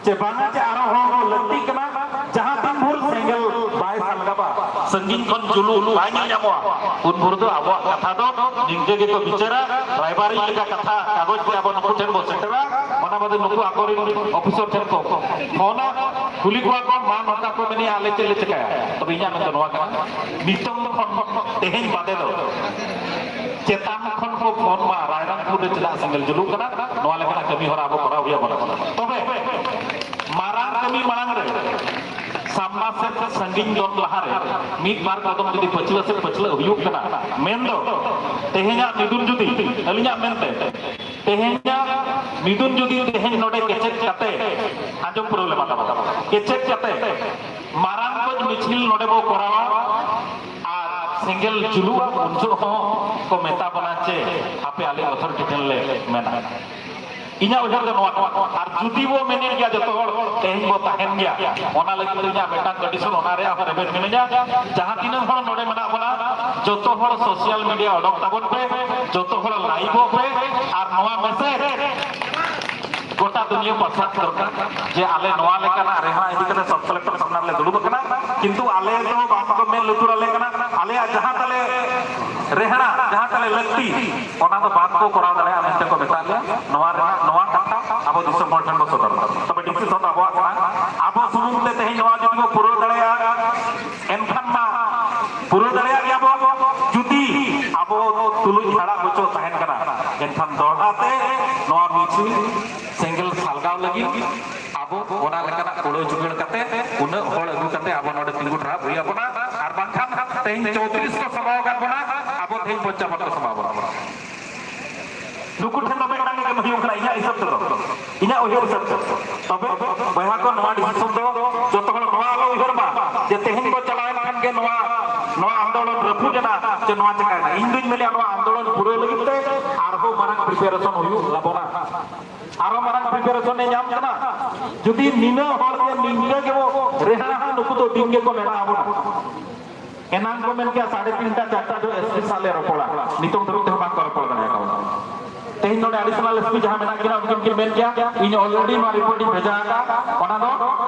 ᱪᱮ ᱵᱟᱝᱟ, ᱪᱮ ᱟᱨᱚ ᱦᱚᱲ ᱦᱚᱸ ᱞᱟᱹᱠᱛᱤᱜ ᱠᱟᱱᱟ? ᱡᱟᱦᱟᱸ ᱛᱤᱱ ᱵᱷᱳᱨ ᱥᱮᱸᱜᱮᱞ ᱵᱟᱭ ᱥᱟᱞᱜᱟᱵᱟ, ᱥᱟᱺᱜᱤᱧ ᱠᱷᱚᱱ ᱡᱩᱞᱩᱜ ᱵᱟᱭ ᱧᱮᱞ ᱧᱟᱢᱚᱜᱼᱟ, ᱩᱱ ᱵᱷᱳᱨ ᱫᱚ ᱟᱵᱚᱣᱟᱜ ᱠᱟᱛᱷᱟ ᱫᱚ ᱱᱤᱝᱠᱟᱹ ᱜᱮᱠᱚ ᱵᱤᱪᱟᱹᱨᱟ᱾ ᱨᱟᱭᱵᱟᱨᱤᱡ ᱞᱮᱠᱟ ᱠᱟᱛᱷᱟ ᱠᱟᱜᱚᱡᱽ ᱛᱮ ᱟᱵᱚ ᱱᱩᱠᱩ ᱴᱷᱮᱱ ᱵᱚ ᱥᱮᱴᱮᱨᱟ, ᱚᱱᱟ ᱵᱟᱫᱮ ᱱᱩᱠᱩ ᱟᱠᱚᱨᱮᱱ ᱚᱯᱷᱤᱥᱚᱨ ᱴᱷᱮᱱ ᱠᱚ ᱯᱷᱳᱱᱟ, ᱠᱩᱞᱤ ᱠᱚᱣᱟ ᱠᱚ, "ᱢᱟ ᱱᱚᱝᱠᱟ ᱠᱚ ᱢᱮᱱᱮᱜᱼᱟ, ᱟᱞᱮ ᱪᱮᱫ ᱞᱮ ᱪᱮᱠᱟᱭᱟ?" ᱛᱚᱵᱮ ᱤᱧᱟᱹᱜ ᱢᱮᱱ ᱫᱚ ᱱᱚᱣᱟ ᱠᱟᱱᱟ, ᱱᱤᱛᱚᱝ ᱠᱷᱚᱱ ᱛᱮᱦᱮᱧ ᱵᱟᱫᱮ ᱫᱚ ᱪᱮᱛᱟᱱ ᱠᱷᱚᱱ ᱠᱚ ᱯᱷᱳᱱ ᱢᱟ, ᱨᱟᱭᱨᱚᱝᱯᱩᱨ ᱨᱮ ᱪᱮᱫᱟᱜ ᱥᱮᱸᱜᱮᱞ ᱡᱩᱞᱩᱜ ᱠᱟᱱᱟ, ᱱᱚᱣᱟ ᱞᱮᱠᱟᱱᱟᱜ ᱠᱟᱹᱢᱤ ᱦᱚᱨᱟ ᱟᱵᱚ ᱠᱚᱨᱟᱣ ᱦᱩᱭ ᱟᱵᱚᱱᱟ᱾ ᱛᱚᱵᱮ ᱢᱟᱨᱟᱝ ᱠᱟᱹᱢᱤ ᱢᱟᱲᱟᱝ ᱨᱮ ᱥᱟᱢᱱᱟ ᱥᱮᱫ ᱥᱟᱺᱜᱤᱧ ᱫᱚᱱ ᱞᱟᱦᱟᱨᱮ ᱢᱤᱫ ᱵᱟᱨ ᱠᱚᱫᱚᱢ ᱡᱩᱫᱤ ᱯᱟᱹᱪᱷᱞᱟᱹ ᱥᱮᱫ ᱯᱟᱹᱪᱷᱞᱟᱹ ᱦᱩᱭᱩᱜ ᱠᱟᱱᱟ, ᱢᱮᱱᱫᱚ ᱛᱮᱦᱮᱧᱟᱜ ᱢᱤᱫᱩᱱ ᱡᱩᱫᱤ, ᱟᱹᱞᱤᱧᱟᱜ ᱢᱮᱱᱛᱮ, ᱛᱮᱦᱮᱧᱟᱜ ᱢᱤᱫᱩᱱ ᱡᱩᱫᱤ ᱛᱮᱦᱮᱧ ᱱᱚᱰᱮ ᱠᱮᱪᱮᱫ ᱠᱟᱛᱮ, ᱟᱸᱡᱚᱢ ᱯᱩᱨᱟᱹᱣ ᱞᱮ ᱢᱟ ᱛᱟᱵᱚ, ᱠᱮᱪᱮᱫ ᱠᱟᱛᱮ ᱢᱟᱨᱟᱝ ᱠᱚᱡ ᱢᱤᱪᱷᱤᱞ ᱱᱚᱰᱮ ᱵᱚ ᱠᱚᱨᱟᱣᱟ ᱟᱨ ᱥᱮᱸᱜᱮᱞ ᱡᱩᱞᱩᱜᱼᱟ, ᱩᱱ ᱡᱚᱦᱚᱜ ᱦᱚᱸ ᱠᱚ ᱢᱮᱛᱟ ᱵᱚᱱᱟ ᱡᱮ, "ᱟᱯᱮ ᱟᱞᱮ ᱚᱛᱷᱚᱨᱤᱴᱤ ᱴᱷᱮᱱ ᱞᱮ ᱢᱮᱱᱟ᱾" ᱤᱧᱟᱹᱜ ᱩᱭᱦᱟᱹᱨ ᱫᱚ ᱱᱚᱣᱟ ᱠᱟᱱᱟ᱾ ᱟᱨ ᱡᱩᱫᱤ ᱵᱚ ᱢᱮᱱᱮᱫ ᱜᱮᱭᱟ ᱡᱚᱛᱚ ᱦᱚᱲ ᱛᱮᱦᱮᱧ ᱵᱚ ᱛᱟᱦᱮᱱ ᱜᱮᱭᱟ, ᱚᱱᱟ ᱞᱟᱹᱜᱤᱫ ᱛᱮ ᱤᱧᱟᱹᱜ ᱢᱤᱫᱴᱟᱝ ᱠᱚᱱᱰᱤᱥᱚᱱ, ᱚᱱᱟ ᱨᱮᱭᱟᱜ ᱦᱚᱸ ᱨᱮᱵᱮᱱ ᱢᱤᱱᱟᱹᱧᱟ, ᱡᱟᱦᱟᱸ ᱛᱤᱱᱟᱹᱜ ᱦᱚᱲ ᱱᱚᱰᱮ ᱢᱮᱱᱟᱜ ᱵᱚᱱᱟ, ᱡᱚᱛᱚ ᱦᱚᱲ ᱥᱳᱥᱟᱞ ᱢᱤᱰᱤᱭᱟ ᱚᱰᱚᱠ ᱛᱟᱵᱚᱱ ᱯᱮ, ᱡᱚᱛᱚ ᱦᱚᱲ ᱞᱟᱭᱤᱵᱷᱚᱜ ᱯᱮ, ᱟᱨ ᱱᱚᱣᱟ ᱢᱮᱥᱮᱡᱽ ᱜᱚᱴᱟ ᱫᱩᱱᱤᱭᱟᱹ ᱯᱟᱥᱱᱟᱣ ᱫᱚᱨᱠᱟᱨ ᱡᱮ ᱟᱞᱮ ᱱᱚᱣᱟ ᱞᱮᱠᱟᱱᱟᱜ ᱨᱮᱦᱟ ᱤᱫᱤ ᱠᱟᱛᱮ ᱥᱚᱵ ᱠᱚᱞᱮᱠᱴᱚᱨ ᱥᱟᱢᱱᱟ ᱨᱮᱞᱮ ᱫᱩᱲᱩᱵ ᱟᱠᱟᱱᱟ, ᱠᱤᱱᱛᱩ ᱟᱞᱮ ᱫᱚ ᱵᱟᱝ ᱠᱚ ᱢᱮᱫ ᱞᱩᱛᱩᱨ ᱟᱞᱮ ᱠᱟᱱᱟ, ᱟᱞᱮᱭᱟᱜ ᱡᱟᱦᱟᱸ ᱛᱟᱞᱮ ᱨᱮᱦᱟ, ᱡᱟᱦᱟᱸ ᱛᱟᱞᱮ ᱞᱟᱹᱠᱛᱤ, ᱚᱱᱟ ᱫᱚ ᱵᱟᱝ ᱠᱚ ᱠᱚᱨᱟᱣ ᱫᱟᱲᱮᱭᱟᱜᱼᱟ ᱢᱮᱱᱛᱮ ᱠᱚ ᱢᱮᱛᱟᱜ ᱞᱮᱭᱟ᱾ ᱱᱚᱣᱟ ᱨᱮᱱᱟᱜ, ᱱᱚᱣᱟ ᱠᱟᱛᱷᱟ ᱟᱵᱚ ᱫᱤᱥᱚᱢ ᱦᱚᱲ ᱴᱷᱮᱱ ᱵᱚ ᱥᱚᱫᱚᱨ ᱢᱟ᱾ ᱛᱚᱵᱮ ᱰᱤᱥᱤᱥᱚᱱ ᱟᱵᱚᱣᱟᱜ ᱠᱟᱱᱟ, ᱟᱵᱚ ᱥᱩᱢᱩᱝ ᱛᱮ ᱛᱮᱦᱮᱧ ᱱᱚᱣᱟ ᱡᱩᱫᱤ ᱵᱚ ᱯᱩᱨᱟᱹᱣ ᱫᱟᱲᱮᱭᱟᱜᱼᱟ, ᱮᱱᱠᱷᱟᱱ ᱢᱟ ᱯᱩᱨᱟᱹᱣ ᱫᱟᱲᱮᱭᱟᱜ ᱜᱮᱭᱟ ᱵᱚ᱾ ᱡᱩᱫᱤ ᱟᱵᱚ ᱛᱩᱞᱩᱡ ᱦᱟᱲᱟᱜ ᱦᱚᱪᱚ ᱛᱟᱦᱮᱱ ᱠᱟᱱᱟ, ᱮᱱᱠᱷᱟᱱ ᱫᱚᱦᱲᱟ ᱛᱮ ᱱᱚᱣᱟ ᱢᱤᱪᱷᱤᱞ ᱥᱮᱸᱜᱮᱞ ᱥᱟᱞᱜᱟᱣ ᱞᱟᱹᱜᱤᱫ ᱟᱵᱚ ᱚᱱᱟ ᱞᱮᱠᱟᱱᱟᱜ ᱠᱩᱲᱟᱹᱣ ᱡᱩᱜᱟᱹᱲ ᱠᱟᱛᱮ, ᱩᱱᱟᱹᱜ ᱦᱚᱲ ᱟᱹᱜᱩ ᱠᱟᱛᱮ ᱟᱵᱚ ᱱᱚᱰᱮ ᱛᱤᱸᱜᱩ ᱴᱷᱟᱲᱟᱵ ᱦᱩᱭ ᱟᱵᱚᱱᱟ᱾ ᱟᱨ ᱵᱟᱝᱠᱷᱟᱱ ᱛᱮᱦᱮᱧ ᱪᱳᱭᱛᱨᱤᱥ ᱠᱚ ᱥᱟᱢᱟᱣ ᱟᱠᱟᱫ ᱵᱚᱱᱟ, ᱟᱵᱚ ᱛᱮᱦᱮᱧ ᱯᱚᱧᱪᱟᱵᱚᱱ ᱠᱚ ᱥᱟᱢᱟᱣ ᱵᱚᱱᱟ᱾ ᱱᱩᱠᱩ ᱴᱷᱮᱱ ᱫᱚ ᱢᱤᱫᱴᱟᱝ ᱜᱮ ᱠᱟᱹᱢᱤ ᱦᱩᱭᱩᱜ ᱠᱟᱱᱟ, ᱤᱧᱟᱹᱜ ᱦᱤᱥᱟᱹᱵ ᱛᱮᱫᱚ, ᱤᱧᱟᱹᱜ ᱩᱭᱦᱟᱹᱨ ᱦᱤᱥᱟᱹᱵ ᱛᱮ᱾ ᱛᱚᱵᱮ ᱵᱚᱭᱦᱟ ᱠᱚ, ᱱᱚᱣᱟ ᱰᱤᱥᱤᱥᱚᱱ ᱫᱚ ᱡᱚᱛᱚ ᱦᱚᱲ ᱱᱚᱣᱟ ᱟᱞᱚ ᱩᱭᱦᱟᱹᱨ ᱢᱟ ᱡᱮ ᱛᱮᱦᱮᱧ ᱵᱚ ᱪᱟᱞᱟᱣᱮᱱ ᱠᱷᱟᱱ ᱜᱮ ᱱᱚᱣᱟ, ᱱᱚᱣᱟ ᱟᱱᱫᱳᱞᱚᱱ ᱨᱟᱹᱯᱩᱫ ᱮᱱᱟ, ᱡᱮ ᱱᱚᱣᱟ ᱪᱤᱠᱟᱹᱭᱮᱱᱟ᱾ ᱤᱧ ᱫᱩᱧ ᱢᱮᱱᱮᱫᱼᱟ, ᱱᱚᱣᱟ ᱟᱱᱫᱳᱞᱚᱱ ᱯᱩᱨᱟᱹᱣ ᱞᱟᱹᱜᱤᱫ ᱛᱮ ᱟᱨᱦᱚᱸ ᱢᱟᱨᱟᱝ ᱯᱨᱤᱯᱟᱨᱮᱥᱚᱱ ᱦᱩᱭᱩᱜ ᱛᱟᱵᱚᱱᱟ᱾ ᱟᱨᱦᱚᱸ ᱢᱟᱨᱟᱝ ᱯᱨᱤᱯᱟᱨᱮᱥᱚᱱ ᱮ ᱧᱟᱢ ᱠᱟᱱᱟ᱾ ᱡᱩᱫᱤ ᱱᱤᱱᱟᱹᱜ ᱦᱚᱲ ᱜᱮ ᱱᱤᱝᱠᱟᱹ ᱜᱮᱵᱚ ᱨᱮᱦᱟᱜᱼᱟ, ᱱᱩᱠᱩ ᱫᱚ ᱫᱤᱱ ᱜᱮᱠᱚ ᱢᱮᱱᱟ ᱟᱵᱚᱱᱟ᱾ ᱮᱱᱟᱝ ᱠᱚ ᱢᱮᱱ ᱠᱮᱭᱟ ᱥᱟᱲᱮ ᱛᱤᱱᱴᱟ ᱪᱟᱨᱴᱟ ᱫᱚ ᱮᱥᱯᱤ ᱥᱟᱶ ᱞᱮ ᱨᱚᱯᱚᱲᱟ, ᱱᱤᱛᱚᱝ ᱫᱷᱟᱹᱵᱤᱡ ᱛᱮᱦᱚᱸ ᱵᱟᱝ ᱠᱚ ᱨᱚᱯᱚᱲ ᱫᱟᱲᱮ ᱠᱟᱣᱫᱟ᱾ ᱛᱮᱦᱮᱧ ᱱᱚᱰᱮ ᱟᱰᱤᱥᱚᱱᱟᱞ ᱮᱥᱯᱤ ᱡᱟᱦᱟᱸ ᱢᱮᱱᱟᱜ ᱠᱤᱱᱟ, ᱩᱱᱠᱤᱱ ᱠᱤᱱ ᱢᱮᱱ ᱠᱮᱭᱟ, "ᱤᱧ ᱚᱞᱨᱮᱰᱤ ᱱᱚᱣᱟ ᱨᱤᱯᱳᱨᱴ ᱤᱧ ᱵᱷᱮᱡᱟ ᱟᱠᱟᱫ, ᱚᱱᱟ ᱫᱚ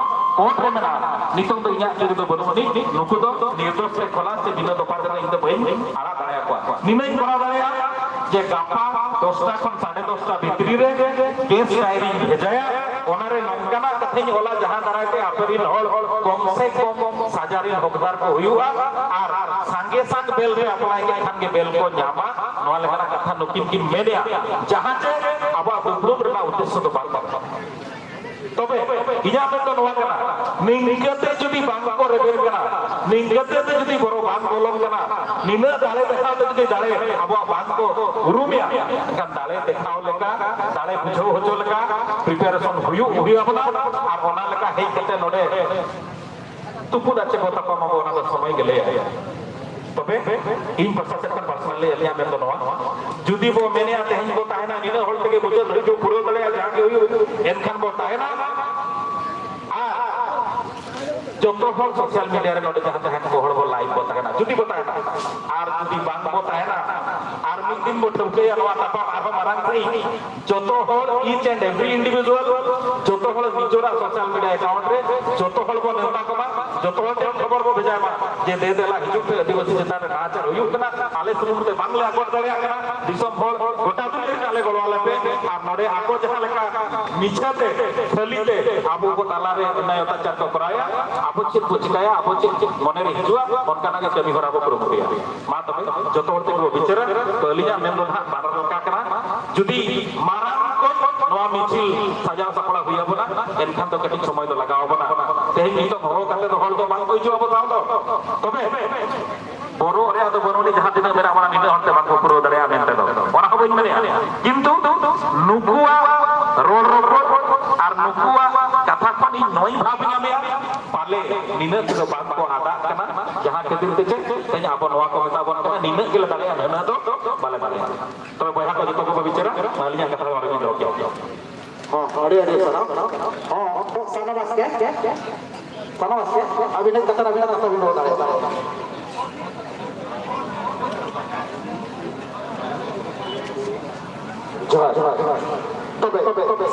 ᱠᱳᱨᱴ ᱨᱮ ᱢᱮᱱᱟᱜᱼᱟ, ᱱᱤᱛᱚᱝ ᱫᱚ ᱤᱧᱟᱹᱜ ᱛᱤ ᱨᱮᱫᱚ ᱵᱟᱹᱱᱩᱜ ᱟᱹᱱᱤᱡ, ᱱᱩᱠᱩ ᱫᱚ ᱱᱤᱨᱫᱳᱥ ᱥᱮ ᱠᱷᱚᱞᱟᱥ ᱥᱮ ᱵᱤᱱᱟᱹ ᱫᱚᱯᱟᱛ ᱨᱮ ᱤᱧ ᱫᱚ ᱵᱟᱹᱧ ᱟᱲᱟᱜ ᱫᱟᱲᱮᱭᱟᱠᱚᱣᱟ᱾ ᱱᱤᱱᱟᱹᱧ ᱠᱚᱨᱟᱣ ᱫᱟᱲᱮᱭᱟᱜᱼᱟ ᱡᱮ ᱜᱟᱯᱟ ᱫᱚᱥᱴᱟ ᱠᱷᱚᱱ ᱥᱟᱲᱮ ᱫᱚᱥᱴᱟ ᱵᱷᱤᱛᱨᱤ ᱨᱮ ᱠᱮᱥ ᱰᱟᱭᱨᱤᱧ ᱵᱷᱮᱡᱟᱭᱟ, ᱚᱱᱟᱨᱮ ᱱᱚᱝᱠᱟᱱᱟᱜ ᱠᱟᱛᱷᱟᱧ ᱚᱞᱟ, ᱡᱟᱦᱟᱸ ᱫᱟᱨᱟᱭ ᱛᱮ ᱟᱯᱮ ᱨᱤᱱ ᱦᱚᱲ ᱠᱚᱢ ᱥᱮ ᱠᱚᱢ ᱥᱟᱡᱟ ᱨᱤᱱ ᱦᱚᱠᱫᱟᱨ ᱠᱚ ᱦᱩᱭᱩᱜᱼᱟ ᱟᱨ ᱥᱟᱸᱜᱮ ᱥᱟᱝ ᱵᱮᱞ ᱯᱮ ᱟᱯᱞᱟᱭ ᱠᱮᱫ ᱠᱷᱟᱱ ᱜᱮ ᱵᱮᱞ ᱠᱚ ᱧᱟᱢᱟ", ᱱᱚᱣᱟ ᱞᱮᱠᱟᱱᱟᱜ ᱠᱟᱛᱷᱟ ᱱᱩᱠᱤᱱ ᱠᱤᱱ ᱢᱮᱱᱮᱜᱼᱟ, ᱡᱟᱦᱟᱸ ᱪᱮ ᱟᱵᱚᱣᱟᱜ ᱫᱩᱯᱲᱩᱵ ᱨᱮᱱᱟᱜ ᱩᱫᱽᱫᱮᱥᱥᱚ ᱫᱚ ᱵᱟᱝ ᱠᱟᱱᱟ᱾ ᱛᱚᱵᱮ ᱤᱧᱟᱹᱜ ᱢᱮᱱ ᱫᱚ ᱱᱚᱣᱟ ᱠᱟᱱᱟ, ᱱᱤᱝᱠᱟᱹᱛᱮ ᱡᱩᱫᱤ ᱵᱟᱝ ᱠᱚ ᱨᱮᱵᱮᱱ ᱠᱟᱱᱟ, ᱱᱤᱝᱠᱟᱹᱛᱮ ᱡᱩᱫᱤ ᱵᱚᱨᱚ ᱵᱟᱝ ᱵᱚᱞᱚᱱ ᱠᱟᱱᱟ, ᱱᱤᱱᱟᱹᱜ ᱫᱟᱲᱮ ᱫᱮᱠᱷᱟᱣ ᱛᱮ ᱡᱩᱫᱤ ᱫᱟᱲᱮ ᱟᱵᱚᱣᱟᱜ ᱵᱟᱝ ᱠᱚ ᱩᱨᱩᱢᱮᱭᱟ, ᱮᱱᱠᱷᱟᱱ ᱫᱟᱲᱮ ᱫᱮᱠᱷᱟᱣ ᱞᱮᱠᱟ, ᱫᱟᱲᱮ ᱵᱩᱡᱷᱟᱹᱣ ᱦᱚᱪᱚ ᱞᱮᱠᱟ ᱯᱨᱤᱯᱟᱨᱮᱥᱚᱱ ᱦᱩᱭᱩᱜ, ᱦᱩᱭ ᱟᱵᱚᱱᱟ᱾ ᱟᱨ ᱚᱱᱟ ᱞᱮᱠᱟ ᱦᱮᱡ ᱠᱟᱛᱮ ᱱᱚᱰᱮ ᱛᱩᱯᱩᱫ ᱟᱨ ᱪᱮᱫ ᱠᱚ ᱛᱟᱯᱟᱢ ᱟᱵᱚ, ᱚᱱᱟ ᱫᱚ ᱥᱚᱢᱚᱭ ᱜᱮ ᱞᱟᱹᱭᱟ᱾ ᱛᱚᱵᱮ ᱤᱧ ᱯᱟᱥᱴᱟ ᱥᱮᱫ ᱠᱷᱚᱱ ᱯᱟᱨᱥᱚᱱᱟᱞᱤ ᱟᱹᱞᱤᱧᱟᱜ ᱢᱮᱱ ᱫᱚ ᱱᱚᱣᱟ, ᱡᱩᱫᱤ ᱵᱚ ᱢᱮᱱᱮᱜᱼᱟ ᱛᱮᱦᱮᱧ ᱵᱚ ᱛᱟᱦᱮᱱᱟ, ᱱᱤᱱᱟᱹᱜ ᱦᱚᱲ ᱛᱮᱜᱮ ᱢᱩᱪᱟᱹᱫ ᱫᱷᱟᱹᱵᱤᱡ ᱵᱚ ᱯᱩᱨᱟᱹᱣ ᱫᱟᱲᱮᱭᱟᱜᱼᱟ, ᱡᱟᱦᱟᱸ ᱜᱮ ᱦᱩᱭᱩᱜ, ᱮᱱᱠᱷᱟᱱ ᱵᱚ ᱛᱟᱦᱮᱱᱟ᱾ ᱟᱨ ᱡᱚᱛᱚ ᱦᱚᱲ ᱥᱳᱥᱟᱞ ᱢᱤᱰᱤᱭᱟ ᱨᱮ ᱱᱚᱰᱮ ᱡᱟᱦᱟᱸ ᱛᱟᱦᱮᱱ ᱠᱚ ᱦᱚᱲ ᱵᱚ ᱞᱟᱭᱤᱵᱷ ᱵᱚ ᱛᱟᱦᱮᱱᱟ, ᱡᱩᱫᱤ ᱵᱚ ᱛᱟᱦᱮᱱᱟ, ᱟᱨ ᱡᱩᱫᱤ ᱵᱟᱝ ᱵᱚ ᱛᱟᱦᱮᱱᱟ, ᱟᱨ ᱢᱤᱫ ᱫᱤᱱ ᱵᱚ ᱴᱷᱟᱹᱣᱠᱟᱹᱭᱟ ᱱᱚᱣᱟ ᱛᱟᱯᱟᱢ ᱟᱨᱦᱚᱸ ᱢᱟᱨᱟᱝ ᱥᱟᱺᱦᱤᱡ, ᱡᱚᱛᱚ ᱦᱚᱲ, each and every individual, ᱡᱚᱛᱚ ᱦᱚᱲ ᱱᱤᱡᱚᱨᱟᱜ ᱥᱳᱥᱟᱞ ᱢᱤᱰᱤᱭᱟ ᱮᱠᱟᱣᱩᱱᱴ ᱨᱮ ᱡᱚᱛᱚ ᱦᱚᱲ ᱵᱚ ᱱᱮᱣᱛᱟ ᱠᱚᱢᱟ, ᱡᱚᱛᱚ ᱦᱚᱲ ᱴᱷᱮᱱ ᱠᱷᱚᱵᱚᱨ ᱵᱚ ᱵᱷᱮᱡᱟᱭ ᱢᱟ ᱡᱮ ᱫᱮ ᱫᱮᱞᱟ ᱦᱤᱡᱩᱜ ᱯᱮ, ᱟᱹᱫᱤᱵᱟᱹᱥᱤ ᱪᱮᱛᱟᱱ ᱨᱮ ᱱᱟᱦᱟᱪᱟᱨ ᱦᱩᱭᱩᱜ ᱠᱟᱱᱟ, ᱟᱞᱮ ᱥᱩᱢᱩᱝ ᱛᱮ ᱵᱟᱝᱞᱮ ᱟᱠᱚᱴ ᱫᱟᱲᱮᱭᱟᱜ ᱠᱟᱱᱟ, ᱫᱤᱥᱚᱢ ᱦᱚᱲ ᱜᱚᱴᱟ ᱫᱩᱱᱤᱭᱟᱹ ᱨᱮ ᱟᱞᱮ ᱜᱚᱲᱚ ᱟᱞᱮ ᱯᱮ᱾ ᱟᱨ ᱱᱚᱰᱮ ᱟᱠᱚ ᱡᱟᱦᱟᱸ ᱞᱮᱠᱟ ᱢᱤᱪᱷᱟᱹ ᱛᱮ, ᱠᱷᱟᱹᱞᱤ ᱛᱮ ᱟᱵᱚ ᱠᱚ ᱛᱟᱞᱟ ᱨᱮ ᱚᱱᱱᱟᱭ ᱚᱛᱛᱟᱪᱟᱨ ᱠᱚ ᱠᱚᱨᱟᱣᱟ, ᱟᱵᱚ ᱪᱮᱫ ᱵᱚ ᱪᱤᱠᱟᱹᱭᱟ, ᱟᱵᱚ ᱪᱮᱫ ᱪᱮᱫ ᱢᱚᱱᱮ ᱨᱮ ᱦᱤᱡᱩᱜᱼᱟ, ᱚᱱᱠᱟᱱᱟᱜ ᱜᱮ ᱠᱟᱹᱢᱤ ᱦᱚᱨᱟ ᱵᱚ ᱠᱩᱨᱩᱢᱩᱴᱩᱭᱟ᱾ ᱢᱟ ᱛᱚᱵᱮ ᱡᱚᱛᱚ ᱦᱚᱲ ᱛᱮᱜᱮ ᱵᱚ ᱵᱤᱪᱟᱹᱨᱟ᱾ ᱛᱚ ᱟᱹᱞᱤᱧᱟᱜ ᱢᱮᱱ ᱫᱚ ᱱᱟᱦᱟᱜ ᱵᱟᱱᱟᱨ ᱞᱮᱠᱟ ᱠᱟᱱᱟ᱾ ᱡᱩᱫᱤ ᱢᱟᱨᱟᱝ ᱠᱚ ᱱᱚᱣᱟ ᱢᱤᱪᱷᱤᱞ ᱥᱟᱡᱟᱣ ᱥᱟᱯᱲᱟᱣ ᱦᱩᱭ ᱟᱵᱚᱱᱟ, ᱮᱱᱠᱷᱟᱱ ᱫᱚ ᱠᱟᱹᱴᱤᱡ ᱥᱚᱢᱚᱭ ᱫᱚ ᱞᱟᱜᱟᱣ ᱟᱵᱚᱱᱟ᱾ ᱛᱮᱦᱮᱧ ᱱᱤᱛᱚᱜ ᱦᱚᱦᱚ ᱠᱟᱛᱮ ᱫᱚ ᱦᱚᱲ ᱫᱚ ᱵᱟᱝ ᱠᱚ ᱦᱤᱡᱩᱜᱼᱟ ᱟᱵᱚ ᱥᱟᱶ ᱫᱚ᱾ ᱛᱚᱵᱮ ᱵᱚᱨᱚᱜ ᱨᱮᱭᱟᱜ ᱫᱚ ᱵᱟᱹᱱᱩᱜ ᱟᱹᱱᱤᱡ, ᱡᱟᱦᱟᱸ ᱛᱤᱱᱟᱹᱜ ᱢᱮᱱᱟᱜ ᱵᱚᱱᱟ ᱱᱤᱱᱟᱹᱜ ᱦᱚᱲ ᱛᱮ ᱵᱟᱝ ᱠᱚ ᱯᱩᱨᱟᱹᱣ ᱫᱟᱲᱮᱭᱟᱜᱼᱟ ᱢᱮᱱᱛᱮ ᱫᱚ, ᱚᱱᱟ ᱦᱚᱸ ᱵᱟᱹᱧ ᱢᱮᱱᱮᱜᱼᱟ᱾ ᱠᱤᱱᱛᱩ ᱱᱩᱠᱩᱣᱟᱜ ᱨᱚᱲ ᱨᱚᱯᱚᱲ ᱟᱨ ᱱᱩᱠᱩᱣᱟᱜ ᱠᱟᱛᱷᱟ ᱠᱷᱚᱱ ᱤᱧ ᱱᱚᱣᱟᱧ ᱵᱷᱟᱵᱽ ᱧᱟᱢᱮᱜᱼᱟ, ᱯᱟᱞᱮ ᱱᱤᱱᱟᱹᱜ ᱛᱮᱫᱚ ᱵᱟᱝ ᱠᱚ ᱟᱫᱟᱜ ᱠᱟᱱᱟ, ᱡᱟᱦᱟᱸ ᱠᱷᱟᱹᱛᱤᱨ ᱛᱮ ᱪᱮᱫ ᱛᱮᱦᱮᱧ ᱟᱵᱚ ᱱᱚᱣᱟ ᱠᱚ ᱢᱮᱛᱟ ᱵᱚᱱ ᱠᱟᱱᱟ, ᱱᱤᱱᱟᱹᱜ ᱜᱮᱞᱮ ᱫᱟᱲᱮᱭᱟᱜᱼᱟ, ᱱᱟᱹᱱᱟᱹ ᱫᱚ ᱵᱟᱞᱮ ᱫᱟᱲᱮᱭᱟᱜᱼᱟ᱾ ᱛᱚᱵᱮ ᱵᱚᱭᱦᱟ ᱠᱚ ᱡᱚᱛᱚ ᱠᱚᱠᱚ ᱵᱤᱪᱟᱹᱨᱟ, ᱟᱹᱞᱤᱧᱟᱜ ᱠᱟᱛᱷᱟ ᱫᱚ ᱱᱚᱰᱮ ᱜᱮᱞᱤᱧ ᱫᱚᱦᱚ ᱠᱮᱫᱟ᱾ ᱦᱚᱸ, ᱟᱹᱰᱤ ᱟᱹᱰᱤ ᱥᱟᱨᱦᱟᱣ᱾ ᱦᱚᱸ, ᱥᱟᱱᱟ ᱵᱟᱥᱠᱮ, ᱥᱟᱱᱟ ᱵᱟᱥᱠᱮ, ᱟᱹᱵᱤᱱᱟᱜ ᱠᱟᱛᱷᱟ, ᱟᱹᱵᱤᱱᱟᱜ ᱠᱟᱛᱷᱟ ᱵᱤᱱ ᱫᱚᱦᱚ ᱫᱟᱲᱮᱭᱟᱜᱼᱟ᱾ ᱡᱚᱦᱟᱨ᱾ ᱛᱚᱵᱮ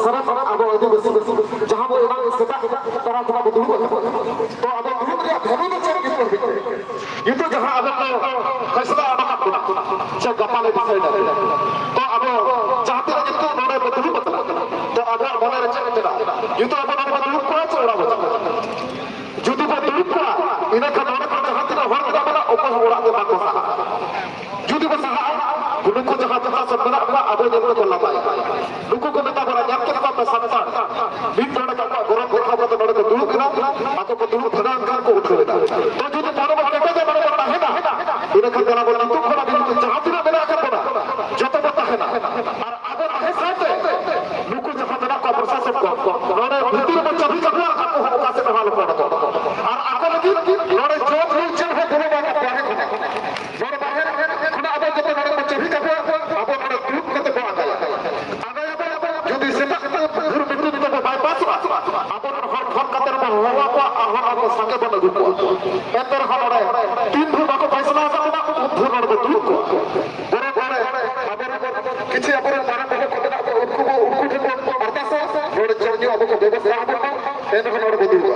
ᱥᱟᱱᱟᱢ ᱟᱵᱚ ᱟᱹᱫᱤᱵᱟᱹᱥᱤ ᱡᱟᱦᱟᱸ ᱵᱚ ᱮᱱᱟᱝ ᱥᱮᱛᱟᱜ ᱛᱚᱨᱟ ᱠᱷᱚᱱᱟᱜ ᱵᱚ ᱫᱩᱲᱩᱵ ᱟᱠᱟᱱᱟ, ᱛᱚ ᱟᱵᱚ ᱫᱩᱲᱩᱵ ᱨᱮᱭᱟᱜ ᱵᱷᱮᱞᱩ ᱫᱚ ᱪᱮᱫ ᱜᱮ ᱵᱟᱹᱱᱩᱜᱼᱟ? ᱱᱤᱛᱚᱜ ᱡᱟᱦᱟᱸ ᱟᱵᱚ ᱠᱚ ᱯᱷᱮᱥᱞᱟ ᱮᱢ ᱟᱠᱟᱫ ᱵᱚᱱᱟ, ᱥᱮ ᱜᱟᱯᱟ ᱞᱮ ᱰᱤᱥᱟᱭᱤᱰᱟ, ᱛᱚ ᱟᱵᱚ ᱡᱟᱦᱟᱸ ᱛᱤᱱᱟᱹᱜ ᱱᱤᱛᱚᱜ ᱱᱚᱰᱮ ᱵᱚ ᱫᱩᱲᱩᱵ ᱟᱠᱟᱱᱟ, ᱛᱚ ᱟᱵᱚᱣᱟᱜ ᱢᱚᱱᱮ ᱨᱮ ᱪᱮᱫ ᱢᱮᱱᱟᱜᱼᱟ? ᱱᱤᱛᱚᱜ ᱟᱵᱚ ᱱᱚᱰᱮ ᱵᱚ ᱫᱩᱲᱩᱵ ᱠᱚᱜᱼᱟ ᱥᱮ ᱚᱲᱟᱜ ᱵᱚ ᱪᱟᱞᱟᱜᱼᱟ? ᱡᱩᱫᱤ ᱵᱚ ᱫᱩᱲᱩᱵ ᱠᱚᱜᱼᱟ, ᱤᱱᱟᱹᱠᱷᱟᱱ ᱱᱚᱰᱮ ᱠᱷᱚᱱ ᱡᱟᱦᱟᱸ ᱛᱤᱱᱟᱹᱜ ᱦᱚᱲ ᱢᱮᱱᱟᱜ ᱵᱚᱱᱟ, ᱚᱠᱚᱭ ᱦᱚᱸ ᱚᱲᱟᱜ ᱫᱚ ᱵᱟᱠᱚ ᱥᱟᱦᱟᱜᱼᱟ᱾ ᱡᱩᱫᱤ ᱵᱚ ᱥᱟᱦᱟᱜᱼᱟ, ᱱᱩᱠᱩ ᱡᱟᱦᱟᱸ ᱛᱤᱱᱟᱹᱜ ᱥᱮᱫ ᱢᱮᱱᱟᱜ ᱠᱚᱣᱟ, ᱟᱵᱚ ᱧᱮᱞ ᱛᱮᱠᱚ ᱞᱟᱸᱫᱟᱭᱟ᱾ ᱱᱩᱠᱩ ᱠᱚ ᱢᱮᱛᱟ ᱵᱚᱱᱟ, "ᱧᱮᱞ ᱠᱮᱫ ᱠᱚᱣᱟ ᱯᱮ ᱥᱟᱱᱛᱟᱲ, ᱢᱤᱫ ᱰᱚᱸᱰᱮ ᱠᱟᱠᱚᱣᱟᱜ ᱜᱚᱨᱚᱵ ᱫᱮᱠᱷᱟᱣ ᱠᱟᱛᱮ ᱱᱚᱰᱮ ᱠᱚ ᱫᱩᱲᱩᱵ ᱮᱱᱟ, ᱟᱠᱚ ᱠᱚ ᱫᱩᱲᱩᱵ ᱵᱷᱟᱜᱟᱣ ᱮᱱ ᱠᱷᱟᱱ ᱠᱚ ᱩᱴᱷᱟᱹᱣ ᱮᱱᱟ᱾ ᱛᱚ ᱡᱩᱫᱤ ᱱᱚᱰᱮ ᱵᱚ ᱠᱮᱴᱮᱡᱟ, ᱱᱚᱰᱮ ᱵᱚ ᱛᱟᱦᱮᱱᱟ, ᱤᱱᱟᱹ ᱠᱷᱟᱱ ᱫᱮᱞᱟ ᱵᱚᱱ ᱱᱤᱛᱚᱜ ᱠᱷᱚᱱᱟᱜ ᱜᱮ ᱡᱟᱦᱟᱸ ᱛᱤᱱᱟᱹᱜ ᱢᱮᱱᱟᱜ ᱟᱠᱟᱫ ᱵᱚᱱᱟ, ᱡᱚᱛᱚ ᱵᱚ ᱛᱟᱦᱮᱱᱟ᱾ ᱟᱨ ᱟᱵᱚ ᱛᱟᱦᱮᱸ ᱥᱟᱶᱛᱮ ᱱᱩᱠᱩ ᱡᱟᱦᱟᱸ ᱢᱮᱱᱟᱜ ᱠᱚᱣᱟ ᱯᱨᱚᱥᱟᱥᱚᱱ ᱠᱚ, ᱱᱚᱰᱮ ᱵᱷᱤᱛᱤᱨ ᱨᱮᱵᱚ ᱪᱟᱹᱵᱤ ᱠᱟᱠᱚᱣᱟ, ᱟᱠᱚ ᱦᱚᱸ ᱚᱠᱟ ᱥᱮᱫ ᱦᱚᱸ ᱟᱞᱚ ᱠᱚ ᱚᱰᱚᱠᱚᱜ᱾ ᱟᱨ ᱟᱠᱚ ᱞᱟᱹᱜᱤᱫ ᱱᱚᱰᱮ ᱡᱚᱢ ᱧᱩ ᱪᱮᱫ ᱦᱚᱸ ᱵᱟᱹᱱᱩᱜᱼᱟ ᱵᱟᱦᱨᱮ ᱠᱷᱚᱱᱟᱜ᱾ ᱱᱚᱰᱮ ᱵᱟᱦᱨᱮ ᱠᱷᱚᱱᱟᱜ ᱟᱵᱚ ᱡᱚᱛᱚ ᱱᱚᱰᱮ ᱵᱚ ᱪᱟᱹᱵᱤ ᱠᱟᱠᱚᱣᱟ, ᱟᱵᱚ ᱱᱚᱰᱮ ᱫᱩᱲᱩᱵ ᱠᱟᱛᱮ ᱵᱚ ᱟᱸᱜᱟᱭᱟ᱾ ᱟᱸᱜᱟᱭᱟᱵᱚ, ᱡᱩᱫᱤ ᱥᱮᱛᱟᱜ ᱥᱮᱛᱟᱜ ᱵᱷᱳᱨ ᱵᱷᱤᱛᱤᱨ ᱛᱮᱵᱚ ᱵᱟᱭ ᱯᱟᱥᱚᱜᱼᱟ, ᱟᱵᱚ ᱨᱮᱱ ᱦᱚᱲ ᱯᱷᱳᱱ ᱠᱟᱛᱮ ᱨᱮᱵᱚ ᱦᱚᱦᱚ ᱟᱠᱚᱣᱟ, ᱟᱨᱦᱚᱸ ᱟᱵᱚ ᱥᱟᱸᱜᱮ ᱵᱚᱱ ᱟᱹᱜᱩ ᱠᱚᱣᱟ᱾ ᱮᱱᱛᱮ ᱨᱮᱦᱚᱸ ᱱᱚᱰᱮ ᱛᱤᱱ ᱵᱷᱳᱨ ᱵᱟᱠᱚ ᱯᱷᱟᱭᱥᱟᱞᱟ ᱟᱠᱟᱫ ᱵᱚᱱᱟ, ᱩᱱ ᱵᱷᱳᱨ ᱱᱚᱰᱮ ᱵᱚ ᱫᱩᱲᱩᱵ ᱠᱚᱣᱟ᱾ ᱵᱚᱨᱚᱝ ᱱᱚᱰᱮ ᱟᱵᱚ ᱨᱮᱱ ᱠᱤᱪᱷᱩ ᱟᱵᱚᱨᱮᱱ ᱢᱟᱨᱟᱝ ᱵᱚᱦᱚᱜ ᱠᱚ ᱢᱮᱱᱟᱜ ᱠᱚᱣᱟ, ᱩᱱᱠᱩ ᱵᱚ, ᱩᱱᱠᱩ ᱴᱷᱮᱱ ᱵᱚ ᱟᱨᱫᱟᱥᱟ, ᱱᱚᱰᱮ ᱡᱚᱢ ᱧᱩ ᱟᱵᱚ ᱠᱚ ᱵᱮᱵᱚᱥᱛᱷᱟ ᱟᱵᱚᱱ ᱢᱟ, ᱮᱱ ᱨᱮᱦᱚᱸ ᱱᱚᱰᱮ ᱵᱚ ᱫᱩᱲᱩᱵᱼᱟ᱾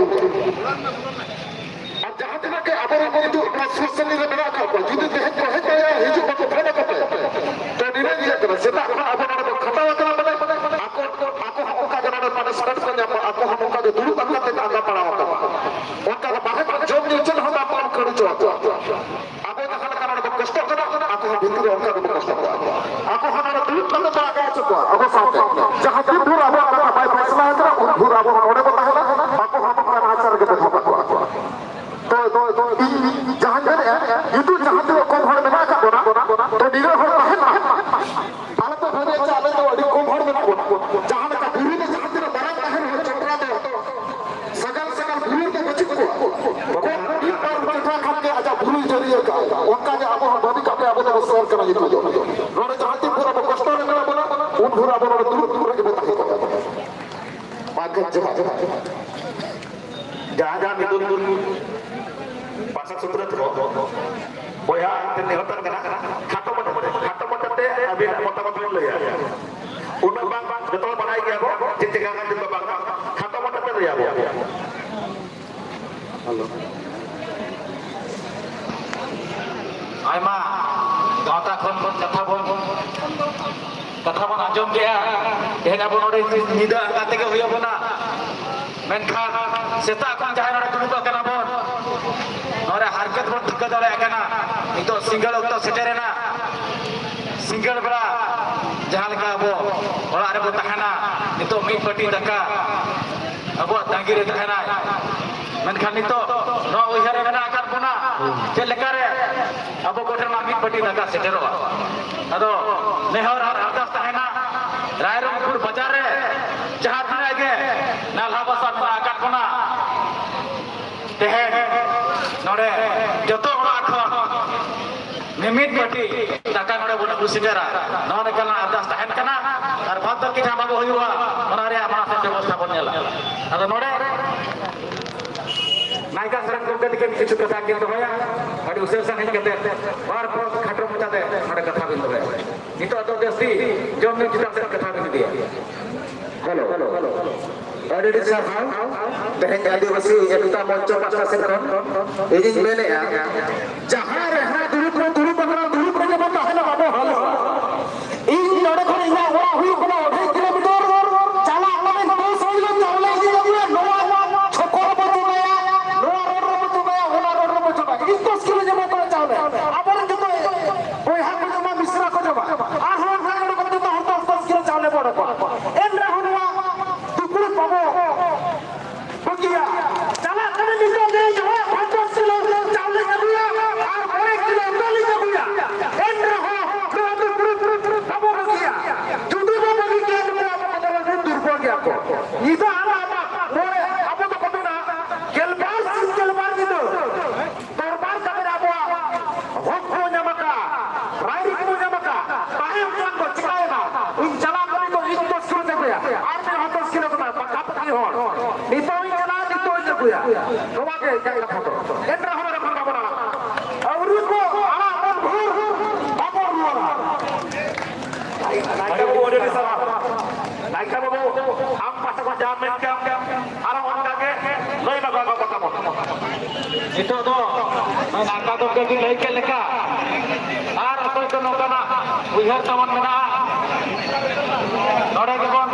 ᱟᱨ ᱡᱟᱦᱟᱸ ᱛᱤᱱᱟᱹᱜ ᱜᱮ ᱟᱵᱚᱨᱮᱱ ᱠᱚ ᱱᱤᱛᱚᱜ ᱱᱚᱣᱟ ᱥᱩᱨ ᱥᱟᱺᱜᱤᱧ ᱨᱮ ᱢᱮᱱᱟᱜ ᱟᱠᱟᱫ ᱠᱚᱣᱟ, ᱡᱩᱫᱤ ᱛᱮᱦᱮᱧ ᱠᱚ ᱦᱮᱡ ᱫᱟᱲᱮᱭᱟᱜᱼᱟ, ᱦᱤᱡᱩᱜ ᱢᱟᱠᱚ, ᱯᱷᱳᱱ ᱟᱠᱚ ᱯᱮ᱾ ᱛᱚ ᱱᱤᱱᱟᱹᱜ ᱤᱧ ᱞᱟᱹᱭᱟᱜ ᱠᱟᱱᱟ, ᱥᱮᱛᱟᱜ ᱠᱷᱚᱱᱟᱜ ᱟᱵᱚ ᱱᱚᱰᱮ ᱵᱚ ᱠᱷᱟᱴᱟᱣ ᱟᱠᱟᱱᱟ, ᱢᱟᱱᱮ ᱟᱠᱚ, ᱟᱠᱚ ᱦᱚᱸ ᱚᱱᱠᱟ ᱜᱮ ᱱᱚᱰᱮ ᱯᱟᱱᱤᱥᱢᱮᱱᱴ ᱠᱚ ᱧᱟᱢᱟ, ᱟᱠᱚ ᱦᱚᱸ ᱚᱱᱠᱟ ᱜᱮ ᱫᱩᱲᱩᱵ ᱟᱠᱟᱱ ᱛᱮ ᱟᱸᱜᱟ ᱯᱟᱲᱟᱣ ᱟᱠᱟᱱᱟ᱾ ᱚᱱᱠᱟ ᱜᱮ ᱵᱟᱦᱨᱮ ᱠᱷᱚᱱ ᱡᱚᱢ ᱧᱩ ᱪᱮᱫ ᱦᱚᱸ ᱵᱟᱝ ᱠᱚ ᱮᱢ ᱦᱚᱪᱚ ᱟᱠᱚᱣᱟ᱾ ᱟᱵᱚ ᱡᱟᱦᱟᱸ ᱞᱮᱠᱟ ᱱᱚᱰᱮ ᱵᱚ ᱠᱚᱥᱴᱚᱜ ᱠᱟᱱᱟ, ᱟᱠᱚ ᱦᱚᱸ ᱵᱷᱤᱛᱤᱨ ᱨᱮ ᱚᱱᱠᱟ ᱜᱮᱵᱚ ᱠᱚᱥᱴᱚ ᱠᱚᱣᱟ᱾ ᱟᱠᱚ ᱦᱚᱸ ᱱᱚᱰᱮ ᱫᱩᱲᱩᱵ ᱠᱟᱛᱮ ᱵᱚ ᱟᱸᱜᱟ ᱦᱚᱪᱚ ᱠᱚᱣᱟ, ᱟᱵᱚ ᱥᱟᱶᱛᱮ᱾ ᱡᱟᱦᱟᱸ ᱛᱤᱱ ᱵᱷᱳᱨ ᱟᱵᱚᱣᱟᱜ ᱠᱟᱛᱷᱟ ᱵᱟᱭ ᱯᱷᱟᱭᱥᱟᱞᱟ ᱟᱠᱟᱱᱟ, ᱩᱱ ᱵᱷᱳᱨ ᱟᱵᱚ ᱱᱚᱰᱮ ᱵᱚ ᱛᱟᱦᱮᱱᱟ, ᱟᱠᱚ ᱦᱚᱸ ᱱᱚᱝᱠᱟ ᱱᱟᱦᱟᱪᱟᱨ ᱨᱮᱜᱮ ᱵᱚ ᱫᱚᱦᱚ ᱠᱟᱠᱚᱣᱟ᱾ ᱛᱚ, ᱛᱚ, ᱤᱧ ᱡᱟᱦᱟᱸᱧ ᱢᱮᱱᱮᱫᱼᱟ, ᱱᱤᱛᱚᱜ ᱡᱟᱦᱟᱸ ᱛᱤᱱᱟᱹᱜ ᱠᱚᱢ ᱦᱚᱲ ᱢᱮᱱᱟᱜ ᱟᱠᱟᱫ ᱵᱚᱱᱟ, ᱛᱚ, ᱱᱤᱱᱟᱹᱜ ᱦᱚᱲ ᱛᱟᱦᱮᱱ ᱢᱟ᱾ ᱟᱞᱚᱯᱮ ᱵᱷᱟᱹᱵᱤᱭᱟ ᱡᱮ ᱟᱞᱮ ᱫᱚ ᱟᱹᱰᱤ ᱠᱚᱢ ᱦᱚᱲ ᱢᱮᱱᱟᱜ ᱵᱚᱱᱟ᱾ ᱡᱟᱦᱟᱸ ᱞᱮᱠᱟ ᱵᱩᱨᱩ ᱨᱮ ᱡᱟᱦᱟᱸ ᱛᱤᱱᱟᱹᱜ ᱢᱟᱨᱟᱝ ᱛᱟᱦᱮᱱ ᱨᱮᱦᱚᱸ ᱪᱚᱴᱨᱟ ᱫᱚ ᱥᱟᱜᱟᱞ ᱥᱟᱜᱟᱞ ᱵᱩᱨᱩ ᱨᱮᱫᱚ ᱵᱟᱹᱪᱩᱜ ᱠᱚᱣᱟ᱾ ᱠᱚᱢ ᱢᱤᱫ ᱵᱟᱨ ᱪᱚᱴᱨᱟ ᱠᱷᱟᱱ ᱜᱮ ᱟᱡᱟᱜ ᱵᱩᱨᱩᱭ ᱡᱟᱹᱨᱤ ᱟᱠᱟᱫᱼᱟ᱾ ᱚᱱᱠᱟ ᱜᱮ ᱟᱵᱚ ᱦᱚᱸ ᱵᱷᱟᱹᱵᱤ ᱠᱟᱜ ᱯᱮ, ᱟᱵᱚ ᱫᱚᱵᱚ ᱥᱮᱱ ᱠᱟᱱᱟ ᱱᱤᱛᱚᱜ ᱫᱚ᱾ ᱱᱚᱰᱮ ᱡᱟᱦᱟᱸ ᱛᱤᱱ ᱵᱷᱳᱨ ᱟᱵᱚ ᱠᱚᱥᱴᱚ ᱨᱮ ᱢᱮᱱᱟᱜ ᱵᱚᱱᱟ, ᱩᱱ ᱵᱷᱳᱨ ᱟᱵᱚ ᱱᱚᱰᱮ ᱫᱩᱲᱩᱵ ᱫᱩᱲᱩᱵ ᱨᱮᱜᱮ ᱵᱚ ᱛᱟᱦᱮᱸ ᱠᱚᱜᱼᱟ᱾ ᱢᱟ ᱮᱱᱠᱷᱟᱱ ᱡᱚᱦᱟᱨ᱾ ᱡᱟᱦᱟᱸ ᱡᱟᱦᱟᱸ ᱱᱤᱛᱚᱜ ᱯᱟᱥᱟ ᱥᱩᱛᱨᱚ ᱛᱷᱚ ᱵᱚᱭᱦᱟ ᱛᱮ ᱱᱮᱦᱚᱨ ᱠᱟᱱᱟ, ᱠᱷᱟᱴᱚ ᱢᱟᱪᱷᱟ ᱛᱮ, ᱠᱷᱟᱴᱚ ᱢᱟᱪᱷᱟ ᱛᱮ ᱟᱹᱵᱤᱱᱟᱜ ᱢᱚᱛᱟᱢᱚᱛ ᱵᱤᱱ ᱞᱟᱹᱭᱟ᱾ ᱩᱱᱟᱹᱜ ᱵᱟᱝ, ᱵᱟᱝ, ᱡᱚᱛᱚ ᱦᱚᱲ ᱵᱟᱲᱟᱭ ᱜᱮᱭᱟ ᱵᱚ ᱪᱮᱫ ᱪᱤᱠᱟ ᱠᱟᱱ ᱪᱮᱫ ᱫᱚ ᱵᱟᱝ, ᱠᱷᱟᱴᱚ ᱢᱟᱪᱷᱟ ᱛᱮ ᱞᱟᱹᱭ ᱟᱵᱚ᱾ ᱦᱮᱞᱳ᱾ ᱟᱭᱢᱟ ᱜᱟᱶᱛᱟ ᱠᱷᱚᱱ ᱵᱚᱱ ᱠᱟᱛᱷᱟ ᱵᱚᱱ, ᱠᱟᱛᱷᱟ ᱵᱚᱱ ᱟᱸᱡᱚᱢ ᱠᱮᱜᱼᱟ᱾ ᱛᱮᱦᱮᱧ ᱟᱵᱚ ᱱᱚᱰᱮ ᱧᱤᱫᱟᱹ ᱟᱸᱜᱟ ᱛᱮᱜᱮ ᱦᱩᱭ ᱟᱵᱚᱱᱟ, ᱢᱮᱱᱠᱷᱟᱱ ᱥᱮᱛᱟᱜ ᱠᱷᱚᱱ ᱡᱟᱦᱟᱸᱭ ᱱᱚᱰᱮ ᱫᱩᱲᱩᱵ ᱟᱠᱟᱱᱟ ᱵᱚᱱ, ᱱᱚᱰᱮ ᱦᱟᱨᱠᱮᱛ ᱵᱚᱱ ᱴᱷᱤᱠᱟᱹ ᱫᱟᱲᱮᱭᱟᱜ ᱠᱟᱱᱟ᱾ ᱱᱤᱛᱚᱜ ᱥᱤᱸᱜᱟᱹᱲ ᱚᱠᱛᱚ ᱥᱮᱴᱮᱨᱮᱱᱟ, ᱥᱤᱸᱜᱟᱹᱲ ᱵᱮᱲᱟ ᱡᱟᱦᱟᱸ ᱞᱮᱠᱟ ᱟᱵᱚ ᱚᱲᱟᱜ ᱨᱮᱵᱚ ᱛᱟᱦᱮᱱᱟ, ᱱᱤᱛᱚᱜ ᱢᱤᱫ ᱵᱟᱹᱴᱤ ᱫᱟᱠᱟ ᱟᱵᱚᱣᱟᱜ ᱛᱟᱺᱜᱤ ᱨᱮ ᱛᱟᱦᱮᱱᱟᱭ᱾ ᱢᱮᱱᱠᱷᱟᱱ ᱱᱤᱛᱚᱜ ᱱᱚᱣᱟ ᱩᱭᱦᱟᱹᱨ ᱨᱮ ᱢᱮᱱᱟᱜ ᱟᱠᱟᱫ ᱵᱚᱱᱟ, ᱪᱮᱫ ᱞᱮᱠᱟᱨᱮ ᱟᱵᱚ ᱠᱚᱴᱷᱮᱱ ᱢᱟ ᱢᱤᱫ ᱵᱟᱹᱴᱤ ᱫᱟᱠᱟ ᱥᱮᱴᱮᱨᱚᱜᱼᱟ᱾ ᱟᱫᱚ ᱱᱮᱦᱚᱨ ᱟᱨ ᱟᱨᱫᱟᱥ ᱛᱟᱦᱮᱱᱟ, ᱨᱟᱭᱨᱚᱝᱯᱩᱨ ᱵᱟᱡᱟᱨ ᱨᱮ ᱡᱟᱦᱟᱸ ᱛᱤᱱᱟᱹᱜ ᱜᱮ ᱱᱟᱞᱦᱟ ᱵᱟᱥᱟ ᱢᱮᱱᱟᱜ ᱟᱠᱟᱫ ᱵᱚᱱᱟ, ᱛᱮᱦᱮᱧ ᱱᱚᱰᱮ ᱡᱚᱛᱚ ᱚᱲᱟᱜ ᱠᱷᱚᱱ ᱢᱤᱢᱤᱫ ᱵᱟᱹᱴᱤ ᱫᱟᱠᱟ ᱱᱚᱰᱮ ᱵᱚᱱ ᱟᱹᱜᱩ ᱥᱮᱴᱮᱨᱟ, ᱱᱚᱣᱟ ᱞᱮᱠᱟᱱᱟᱜ ᱟᱨᱫᱟᱥ ᱛᱟᱦᱮᱱ ᱠᱟᱱᱟ᱾ ᱟᱨ ᱵᱟᱫ ᱵᱟᱹᱠᱤ ᱡᱟᱦᱟᱸ ᱵᱟᱵᱚ ᱦᱩᱭᱩᱜᱼᱟ, ᱚᱱᱟ ᱨᱮᱭᱟᱜ ᱢᱟᱲᱟᱝ ᱥᱮᱫ ᱵᱮᱵᱚᱥᱛᱷᱟ ᱵᱚᱱ ᱧᱮᱞᱟ᱾ ᱟᱫᱚ ᱱᱚᱰᱮ ᱱᱟᱭᱠᱟ ᱥᱚᱨᱮᱱ ᱜᱚᱢᱠᱮ ᱛᱤᱠᱤᱱ ᱠᱤᱪᱷᱩ ᱠᱟᱛᱷᱟ ᱠᱤᱱ ᱫᱚᱦᱚᱭᱟ, ᱟᱹᱰᱤ ᱩᱥᱟᱹᱨᱟ ᱥᱟᱺᱦᱤᱡ ᱠᱟᱛᱮ ᱵᱟᱨ ᱯᱚᱫ ᱠᱷᱟᱴᱚ ᱢᱟᱪᱷᱟᱛᱮ ᱱᱚᱰᱮ ᱠᱟᱛᱷᱟ ᱵᱤᱱ ᱫᱚᱦᱚᱭᱟ᱾ ᱱᱤᱛᱚᱜ ᱫᱚ ᱡᱟᱹᱥᱛᱤ ᱡᱚᱢ ᱧᱩ ᱪᱮᱛᱟᱱ ᱥᱮᱫ ᱠᱟᱛᱷᱟ ᱵᱤᱱ ᱤᱫᱤᱭᱟ᱾ ᱦᱮᱞᱳ, ᱟᱹᱰᱤ ᱟᱹᱰᱤ ᱥᱟᱨᱦᱟᱣ᱾ ᱛᱮᱦᱮᱧ ᱟᱹᱫᱤᱵᱟᱹᱥᱤ ᱮᱠᱛᱟ ᱢᱚᱧᱪᱚ ᱯᱟᱦᱴᱟ ᱥᱮᱫ ᱠᱷᱚᱱ ᱤᱧᱤᱧ ᱢᱮᱱᱮᱫᱼᱟ, ᱡᱟᱦᱟᱸ ᱨᱮ ᱦᱟᱸᱜ ᱫᱩᱲᱩᱵ ᱨᱮ, ᱫᱩᱲᱩᱵ ᱟᱠᱟᱱᱟ, ᱫᱩᱲᱩᱵ ᱨᱮᱜᱮ ᱵᱚᱱ ᱛᱟᱦᱮᱱᱟ, ᱵᱟᱵᱚ ᱦᱟᱞᱚᱜᱼᱟ᱾ ᱤᱧ ᱱᱚᱰᱮ ᱠᱷᱚᱱ ᱤᱧᱟᱹᱜ ᱚᱲᱟᱜ ᱦᱩᱭᱩᱜ ᱠᱟᱱᱟ ᱚᱫᱷᱮᱠ ᱠᱤᱞᱳᱢᱤᱴᱟᱨ, ᱪᱟᱞᱟᱜ ᱠᱟᱹᱱᱟᱹᱧ ᱫᱚᱥ ᱠᱤᱞᱳ ᱪᱟᱣᱞᱮ ᱤᱫᱤ ᱟᱹᱜᱩᱭᱟ, ᱱᱚᱣᱟ ᱪᱷᱚᱠᱚ ᱨᱮᱵᱚ ᱪᱚᱸᱫᱟᱭᱟ, ᱱᱚᱣᱟ ᱨᱳᱰ ᱨᱮᱵᱚ ᱪᱚᱸᱫᱟᱭᱟ, ᱚᱱᱟ ᱨᱳᱰ ᱨᱮᱵᱚ ᱪᱚᱸᱫᱟᱭᱟ, ᱤᱧ ᱫᱚᱥ ᱠᱤᱞᱳ ᱡᱚᱢᱟ ᱠᱟᱱᱟ ᱪᱟᱣᱞᱮ, ᱟᱵᱚᱨᱮᱱ ᱡᱚᱛᱚ ᱵᱚᱭᱦᱟ ᱠᱚ ᱡᱚᱢᱟ, ᱢᱤᱥᱨᱟ ᱠᱚ ᱡᱚᱢᱟ, ᱟᱨᱦᱚᱸ ᱚᱱᱠᱟ ᱜᱮ ᱱᱚᱰᱮ ᱠᱷᱚᱱ ᱡᱚᱛᱚ ᱦᱚᱲ ᱫᱚᱥ ᱫᱚᱥ ᱠᱤᱞᱳ ᱪᱟᱣᱞᱮ ᱵᱚ ᱚᱰᱚᱠᱟ᱾ ᱮᱱ ᱨᱮᱦᱚᱸ ᱱᱚᱣᱟ ᱫᱩᱯᱲᱩᱵ ᱵᱟᱵᱚ ᱵᱟᱹᱜᱤᱭᱟ᱾ ᱪᱟᱞᱟᱜ ᱠᱟᱱᱟ ᱱᱤᱛᱚᱜ ᱜᱮ ᱤᱧ ᱦᱚᱸ ᱯᱚᱧᱪᱟᱥ ᱠᱤᱞᱳ ᱪᱟᱣᱞᱮᱧ ᱟᱹᱜᱩᱭᱟ ᱟᱨ ᱢᱚᱬᱮ ᱠᱤᱞᱳ ᱫᱟᱹᱞᱤᱧ ᱟᱹᱜᱩᱭᱟ᱾ ᱮᱱ ᱨᱮᱦᱚᱸ ᱱᱚᱣᱟ ᱫᱩᱯᱲᱩᱵ ᱵᱟᱵᱚ ᱵᱟᱹᱜᱤᱭᱟ᱾ ᱡᱩᱫᱤ ᱵᱚ ᱵᱟᱹᱜᱤ ᱠᱮᱭᱟ, ᱱᱩᱠᱩ ᱟᱵᱚ ᱠᱚᱫᱚ ᱵᱚᱱ ᱫᱩᱨᱵᱚᱞ ᱜᱮᱭᱟ ᱠᱚ᱾ ᱧᱤᱫᱟᱹ ᱟᱨ ᱟᱢᱟᱜ ᱢᱚᱬᱮ, ᱟᱵᱚ ᱫᱚᱠᱚ ᱢᱮᱱᱟ ᱜᱮᱞᱵᱟᱨ ᱥᱤᱧ ᱜᱮᱞᱵᱟᱨ ᱧᱤᱫᱟᱹ᱾ ᱫᱚᱨᱵᱟᱨ ᱠᱟᱛᱮ ᱟᱵᱚᱣᱟᱜ ᱦᱚᱠ ᱵᱚ ᱧᱟᱢ ᱟᱠᱟᱫᱼᱟ, ᱨᱟᱭᱨᱤᱛ ᱵᱚ ᱧᱟᱢ ᱟᱠᱟᱫᱼᱟ᱾ ᱛᱟᱭᱚᱢ ᱠᱷᱚᱱ ᱫᱚ ᱪᱤᱠᱟᱹᱭᱮᱱᱟ? ᱤᱧ ᱪᱟᱞᱟᱣ ᱠᱟᱛᱮ ᱫᱚ ᱤᱧ ᱫᱚᱥ ᱠᱤᱞᱳ ᱟᱹᱜᱩᱭᱟ, ᱟᱨ ᱢᱤᱫ ᱦᱚᱲ ᱫᱚᱥ ᱠᱤᱞᱳ ᱠᱟᱱᱟ, ᱯᱟᱠᱟ ᱯᱟᱠᱤ ᱦᱚᱲ᱾ ᱱᱤᱛᱚᱜ ᱤᱧ ᱪᱟᱞᱟᱜᱼᱟ, ᱱᱤᱛᱚᱜ ᱤᱧ ᱟᱹᱜᱩᱭᱟ᱾ ᱱᱚᱣᱟ ᱜᱮ ᱤᱧᱟᱹᱜ ᱠᱟᱛᱷᱟ ᱫᱚ᱾ ᱮᱱ ᱨᱮᱦᱚᱸ ᱱᱚᱰᱮ ᱠᱷᱚᱱ ᱵᱟᱵᱚᱱ ᱟᱲᱟᱜᱟ᱾ ᱟᱹᱣᱨᱤ ᱠᱚ ᱟᱲᱟᱜ ᱵᱚᱱ ᱵᱷᱳᱨ, ᱵᱟᱵᱚᱱ ᱨᱩᱣᱟᱹᱲᱟ᱾ ᱟᱢ ᱯᱟᱥᱮ ᱠᱷᱚᱱ ᱡᱟᱦᱟᱸ ᱢᱮᱱ ᱠᱮᱫ, ᱟᱨᱚ ᱚᱱᱠᱟ ᱜᱮ ᱞᱟᱹᱭ ᱢᱟ ᱜᱚᱜᱚ ᱠᱚ ᱛᱟᱵᱚᱱ᱾ ᱱᱤᱛᱚᱜ ᱫᱚ ᱱᱟᱠᱟ ᱫᱚ ᱠᱟᱹᱡ ᱞᱟᱹᱭ ᱠᱮᱫ ᱞᱮᱠᱟ, ᱟᱨ ᱚᱠᱚᱭ ᱠᱚ ᱱᱚᱝᱠᱟᱱᱟᱜ ᱩᱭᱦᱟᱹᱨ ᱛᱟᱵᱚᱱ ᱢᱮᱱᱟᱜᱼᱟ, ᱱᱚᱰᱮ ᱜᱮᱵᱚᱱ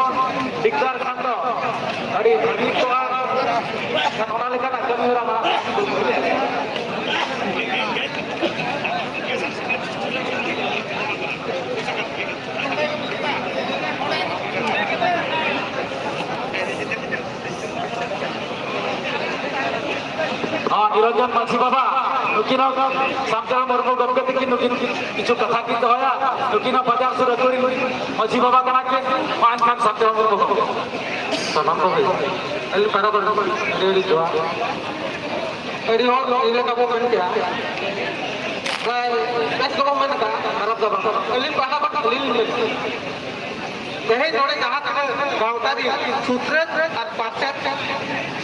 ᱰᱤᱠᱞᱮᱭᱟᱨ ᱠᱷᱟᱱ ᱫᱚ ᱟᱹᱰᱤ ᱵᱷᱟᱹᱜᱤ ᱠᱚᱜᱼᱟ᱾ ᱮᱱᱠᱷᱟᱱ ᱚᱱᱟ ᱞᱮᱠᱟᱱᱟᱜ ᱠᱟᱹᱢᱤ ᱦᱚᱨᱟ ᱢᱟᱲᱟᱝ ᱦᱚᱸ, ᱱᱤᱨᱚᱧᱡᱚᱱ ᱢᱟᱹᱡᱷᱤ ᱵᱟᱵᱟ, ᱱᱩᱠᱤᱱ ᱦᱚᱸ ᱥᱟᱱᱛᱟᱲ ᱢᱩᱨᱢᱩ ᱜᱚᱢᱠᱮ ᱛᱟᱹᱠᱤᱱ, ᱱᱩᱠᱤᱱ ᱠᱤᱪᱷᱩ ᱠᱟᱛᱷᱟ ᱠᱤᱱ ᱫᱚᱦᱚᱭᱟ᱾ ᱱᱩᱠᱤᱱ ᱦᱚᱸ ᱵᱟᱡᱟᱨ ᱥᱩᱨ ᱟᱹᱛᱩ ᱨᱤᱱ ᱢᱟᱹᱡᱷᱤ ᱵᱟᱵᱟ ᱠᱟᱱᱟ ᱠᱤᱱ᱾ ᱢᱟ ᱮᱱᱠᱷᱟᱱ ᱥᱟᱱᱛᱟᱲ ᱢᱩᱨᱢᱩ ᱜᱚᱢᱠᱮ᱾ ᱥᱟᱱᱟᱢ ᱠᱚᱜᱮ ᱟᱹᱞᱤᱧ ᱯᱟᱦᱴᱟ ᱠᱷᱚᱱ ᱟᱹᱰᱤ ᱟᱹᱰᱤ ᱡᱚᱦᱟᱨ᱾ ᱟᱹᱰᱤ ᱦᱚᱲ ᱱᱚᱜᱼᱚᱭ ᱞᱮᱠᱟ ᱵᱚ ᱢᱮᱱ ᱠᱮᱜᱼᱟ, ᱯᱨᱟᱭ ᱵᱮᱥ ᱜᱮᱵᱚ ᱢᱮᱱ ᱠᱟᱜᱼᱟ, ᱠᱷᱟᱨᱟᱯ ᱫᱚ ᱵᱟᱝ᱾ ᱟᱹᱞᱤᱧ ᱯᱟᱦᱴᱟ ᱠᱷᱚᱱ ᱠᱷᱟᱹᱞᱤ ᱞᱤᱧ ᱢᱮᱱ ᱠᱮᱜᱼᱟ᱾ ᱛᱮᱦᱮᱧ ᱱᱚᱰᱮ ᱡᱟᱦᱟᱸ ᱛᱤᱱᱟᱹᱜ ᱜᱟᱶᱛᱟ ᱨᱮ ᱥᱩᱛᱨᱮᱛ ᱟᱨ ᱯᱟᱨᱥᱮᱛ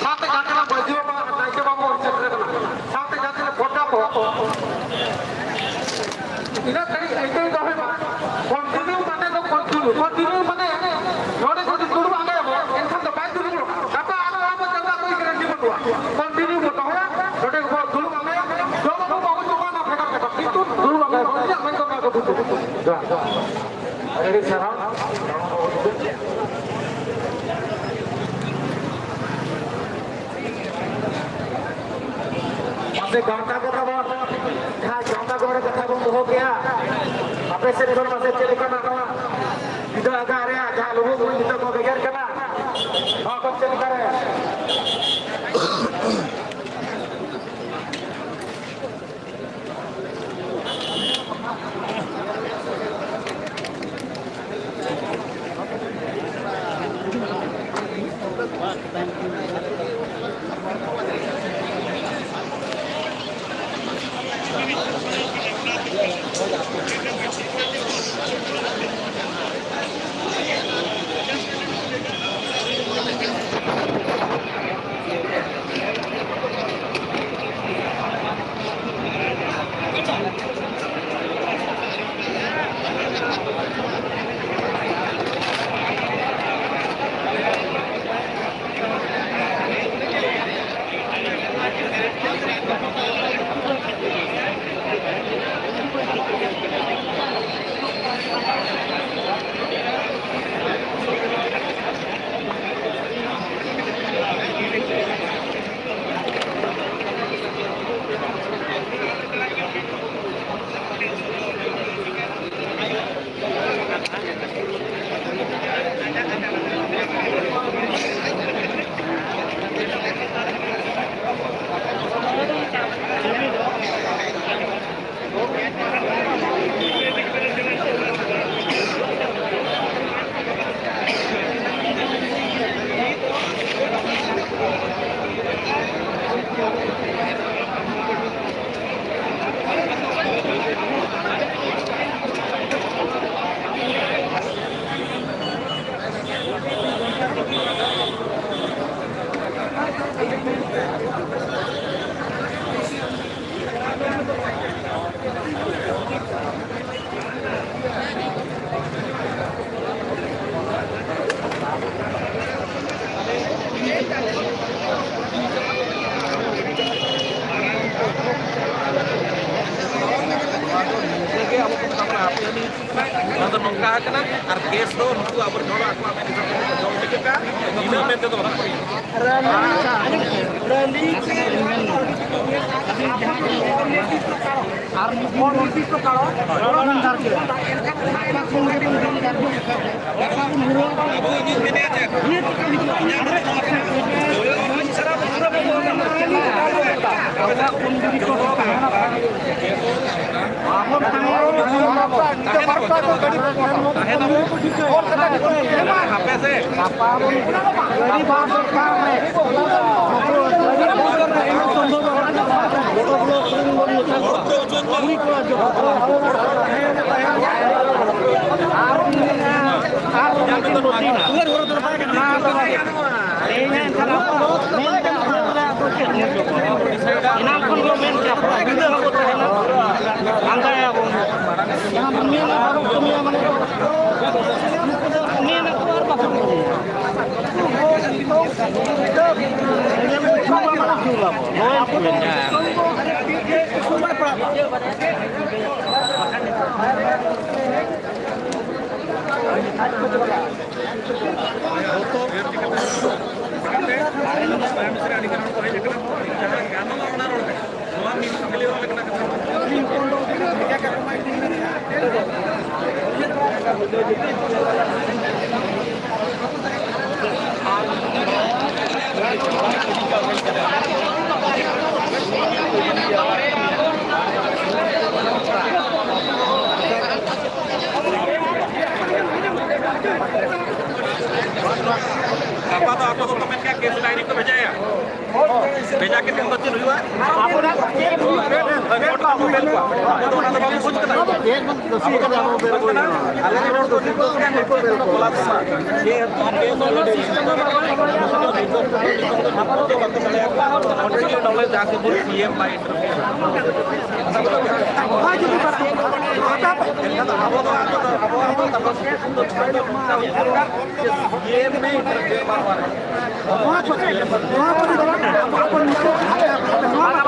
ᱥᱟᱶᱛᱮ ᱡᱟᱦᱟᱸ ᱛᱤᱱᱟᱹᱜ ᱢᱟᱹᱡᱷᱤ ᱵᱟᱵᱟ ᱟᱨ ᱱᱟᱭᱠᱮ ᱵᱟᱵᱟ ᱵᱚᱱ ᱥᱮᱴᱮᱨ ᱟᱠᱟᱱᱟ, ᱥᱟᱶᱛᱮ ᱡᱟᱦᱟᱸ ᱛᱤᱱᱟᱹᱜ ᱯᱚᱫᱟ ᱠᱚ, ᱤᱱᱟᱹ ᱛᱮᱜᱮ ᱟᱹᱭᱠᱟᱹᱣ ᱫᱚᱦᱚᱭ ᱢᱟ᱾ Continue ᱢᱟᱱᱮ ᱫᱚ continue, continue ᱢᱟᱱᱮ ᱱᱚᱰᱮ ᱡᱩᱫᱤ ᱫᱩᱲᱩᱵ ᱟᱸᱜᱟᱭᱟᱵᱚ, ᱮᱱᱠᱷᱟᱱ ᱫᱚ ᱵᱟᱭ ᱫᱩᱲᱩᱵᱚᱜᱼᱟ᱾ ᱜᱟᱯᱟ ᱟᱨᱚ ᱟᱵᱚ ᱪᱟᱞᱟᱜ ᱠᱚ ᱜᱟᱨᱮᱱᱴᱤ ᱵᱟᱹᱱᱩᱜᱼᱟ᱾ Continue ᱵᱚ ᱫᱚᱦᱚᱭᱟ, ᱱᱚᱰᱮ ᱜᱮᱵᱚ ᱫᱩᱲᱩᱵ ᱟᱸᱜᱟᱭᱟ᱾ ᱡᱚᱢ ᱟᱵᱚ ᱵᱟᱵᱚ ᱡᱚᱢᱟ, ᱚᱱᱟ ᱵᱷᱮᱜᱟᱨ ᱠᱟᱛᱷᱟ, ᱠᱤᱱᱛᱩ ᱫᱩᱲᱩᱵ ᱟᱸᱜᱟᱭᱟ, ᱤᱧᱟᱹᱜ ᱢᱮᱱ ᱫᱚ ᱚᱱᱟ ᱜᱮ ᱵᱩᱡᱷᱟᱹᱣ᱾ ᱟᱹᱰᱤ ᱥᱟᱨᱦᱟᱣ᱾ ᱢᱟᱥᱮ ᱜᱟᱶᱛᱟ ᱠᱚ ᱛᱟᱵᱚᱱ, ᱡᱟᱦᱟᱸ ᱜᱟᱶᱛᱟ ᱠᱚᱨᱮ ᱠᱟᱛᱷᱟ ᱵᱚᱱ ᱫᱚᱦᱚ ᱠᱮᱜᱼᱟ, ᱟᱯᱮ ᱥᱮᱫ ᱠᱷᱚᱱ ᱢᱟᱥᱮ ᱪᱮᱫ ᱞᱮᱠᱟᱱᱟᱜ ᱱᱚᱣᱟ ᱵᱤᱫᱟᱹ ᱟᱜᱟᱜ ᱨᱮᱭᱟᱜ ᱡᱟᱦᱟᱸ ᱞᱩᱜᱩ ᱵᱩᱨᱩ ᱱᱤᱛᱚᱜ ᱠᱚ ᱵᱮᱜᱮᱨ ᱠᱟᱱᱟ, ᱱᱚᱣᱟ ᱠᱚ ᱪᱮᱫ ᱞᱮᱠᱟᱨᱮ? ᱟᱨ ᱠᱮᱥ ᱫᱚ ᱱᱩᱠᱩ ᱟᱵᱚ ᱦᱚᱲ ᱟᱠᱚᱣᱟᱜ ᱢᱮᱱ ᱦᱤᱥᱟᱹᱵ ᱛᱮ ᱡᱚᱢ ᱦᱚᱪᱚ ᱠᱮᱫᱟ, ᱤᱱᱟᱹ ᱢᱮᱱ ᱛᱮᱫᱚ ᱵᱟᱝ᱾ ᱟᱨ ᱢᱤᱫ ᱫᱤᱱ ᱵᱚᱱ ᱫᱷᱟᱨ ᱠᱮᱫᱟ᱾ ᱟᱵᱚ ᱤᱧᱤᱧ ᱢᱮᱱᱮᱫᱼᱟ ᱪᱮᱫ? ᱮᱱᱟᱝ ᱠᱷᱚᱱ ᱠᱚ ᱢᱮᱱ ᱠᱮᱭᱟ, ᱯᱩᱨᱟᱹ ᱧᱤᱫᱟᱹ ᱦᱚᱸᱠᱚ ᱛᱟᱦᱮᱱᱟ, ᱞᱟᱸᱫᱟᱭᱟᱵᱚᱱ᱾ ᱡᱟᱦᱟᱸ ᱵᱚᱱ ᱢᱮᱱᱟ, ᱵᱟᱵᱚᱱ ᱠᱟᱹᱢᱤᱭᱟ, ᱢᱟᱱᱮ, ᱢᱮᱱ ᱟᱠᱚ ᱟᱨ ᱵᱟᱠᱚ ᱠᱟᱹᱢᱤᱭᱟ᱾ ᱱᱚᱣᱟ ᱠᱚ ᱢᱮᱱᱟ᱾ ᱜᱟᱯᱟ ᱫᱚ ᱟᱠᱚ ᱫᱚᱠᱚ ᱢᱮᱱ ᱠᱮᱭᱟ, ᱠᱮᱥ ᱰᱟᱭᱨᱤ ᱠᱚ ᱵᱷᱮᱡᱟᱭᱟ᱾ ᱵᱷᱮᱡᱟ ᱠᱮᱫ ᱠᱷᱟᱱ ᱫᱚ ᱪᱮᱫ ᱦᱩᱭᱩᱜᱼᱟ? ᱟᱵᱚ ᱫᱚ ᱚᱱᱟ ᱫᱚ ᱵᱟᱵᱚᱱ ᱵᱩᱡᱽ ᱠᱟᱫᱟ᱾ ᱟᱞᱮ ᱨᱮᱱ ᱦᱚᱲ ᱠᱚ ᱱᱤᱛᱚᱜ ᱠᱚ ᱠᱚᱞᱟᱯᱥ ᱮᱱᱟ᱾ ᱡᱮᱦᱮᱛᱩ ᱠᱮᱥ already ᱱᱤᱛᱚᱜ ᱫᱚ ᱵᱟᱠᱚ ᱫᱟᱲᱮᱭᱟᱜ ᱠᱟᱱᱟ᱾ Already knowledge ᱡᱟᱦᱟᱸ ᱠᱚ ᱵᱚᱱ ᱥᱤ ᱮᱢ by interview᱾ ᱮᱱᱠᱷᱟᱱ ᱟᱵᱚ ᱫᱚ, ᱟᱵᱚ ᱫᱚ, ᱟᱵᱚ ᱫᱚ ᱠᱮᱥ ᱫᱚ ᱦᱩᱭᱩᱜ ᱫᱚᱨᱠᱟᱨ᱾ ᱥᱤ ᱮᱢ ᱢᱮ ᱤᱱᱴᱟᱨᱯᱷᱮᱭᱟᱨ ᱵᱟᱝ ᱵᱟᱝ᱾ ᱱᱚᱣᱟ ᱠᱚ, ᱱᱚᱣᱟ ᱠᱚ ᱱᱤᱛᱚᱜ ᱱᱚᱣᱟ ᱠᱚ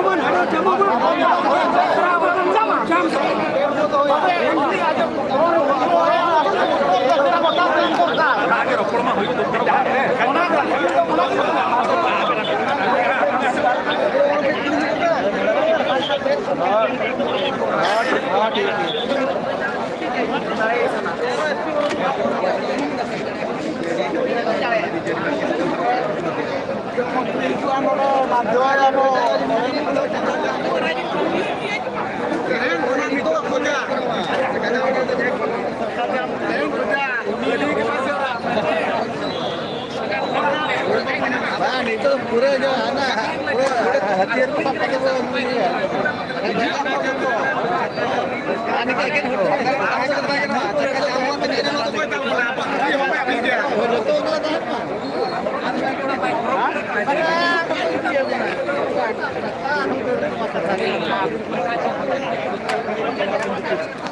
ᱵᱟᱝ, ᱱᱤᱛᱚᱜ ᱯᱩᱨᱟᱹ ᱡᱚ ᱦᱟᱱᱟ, ᱯᱩᱨᱟᱹ ᱦᱟᱹᱛᱭᱟᱹᱨ ᱠᱚ ᱥᱟᱵ ᱠᱟᱛᱮ ᱠᱚ ᱤᱭᱟᱹᱭᱟ᱾ ᱟᱨ ᱱᱤᱛᱚᱜ ᱮᱠᱮᱱ ᱦᱚᱲ ᱠᱚ ᱡᱚᱛᱚ ᱚᱱᱟ ᱛᱟᱦᱮᱱ ᱢᱟ᱾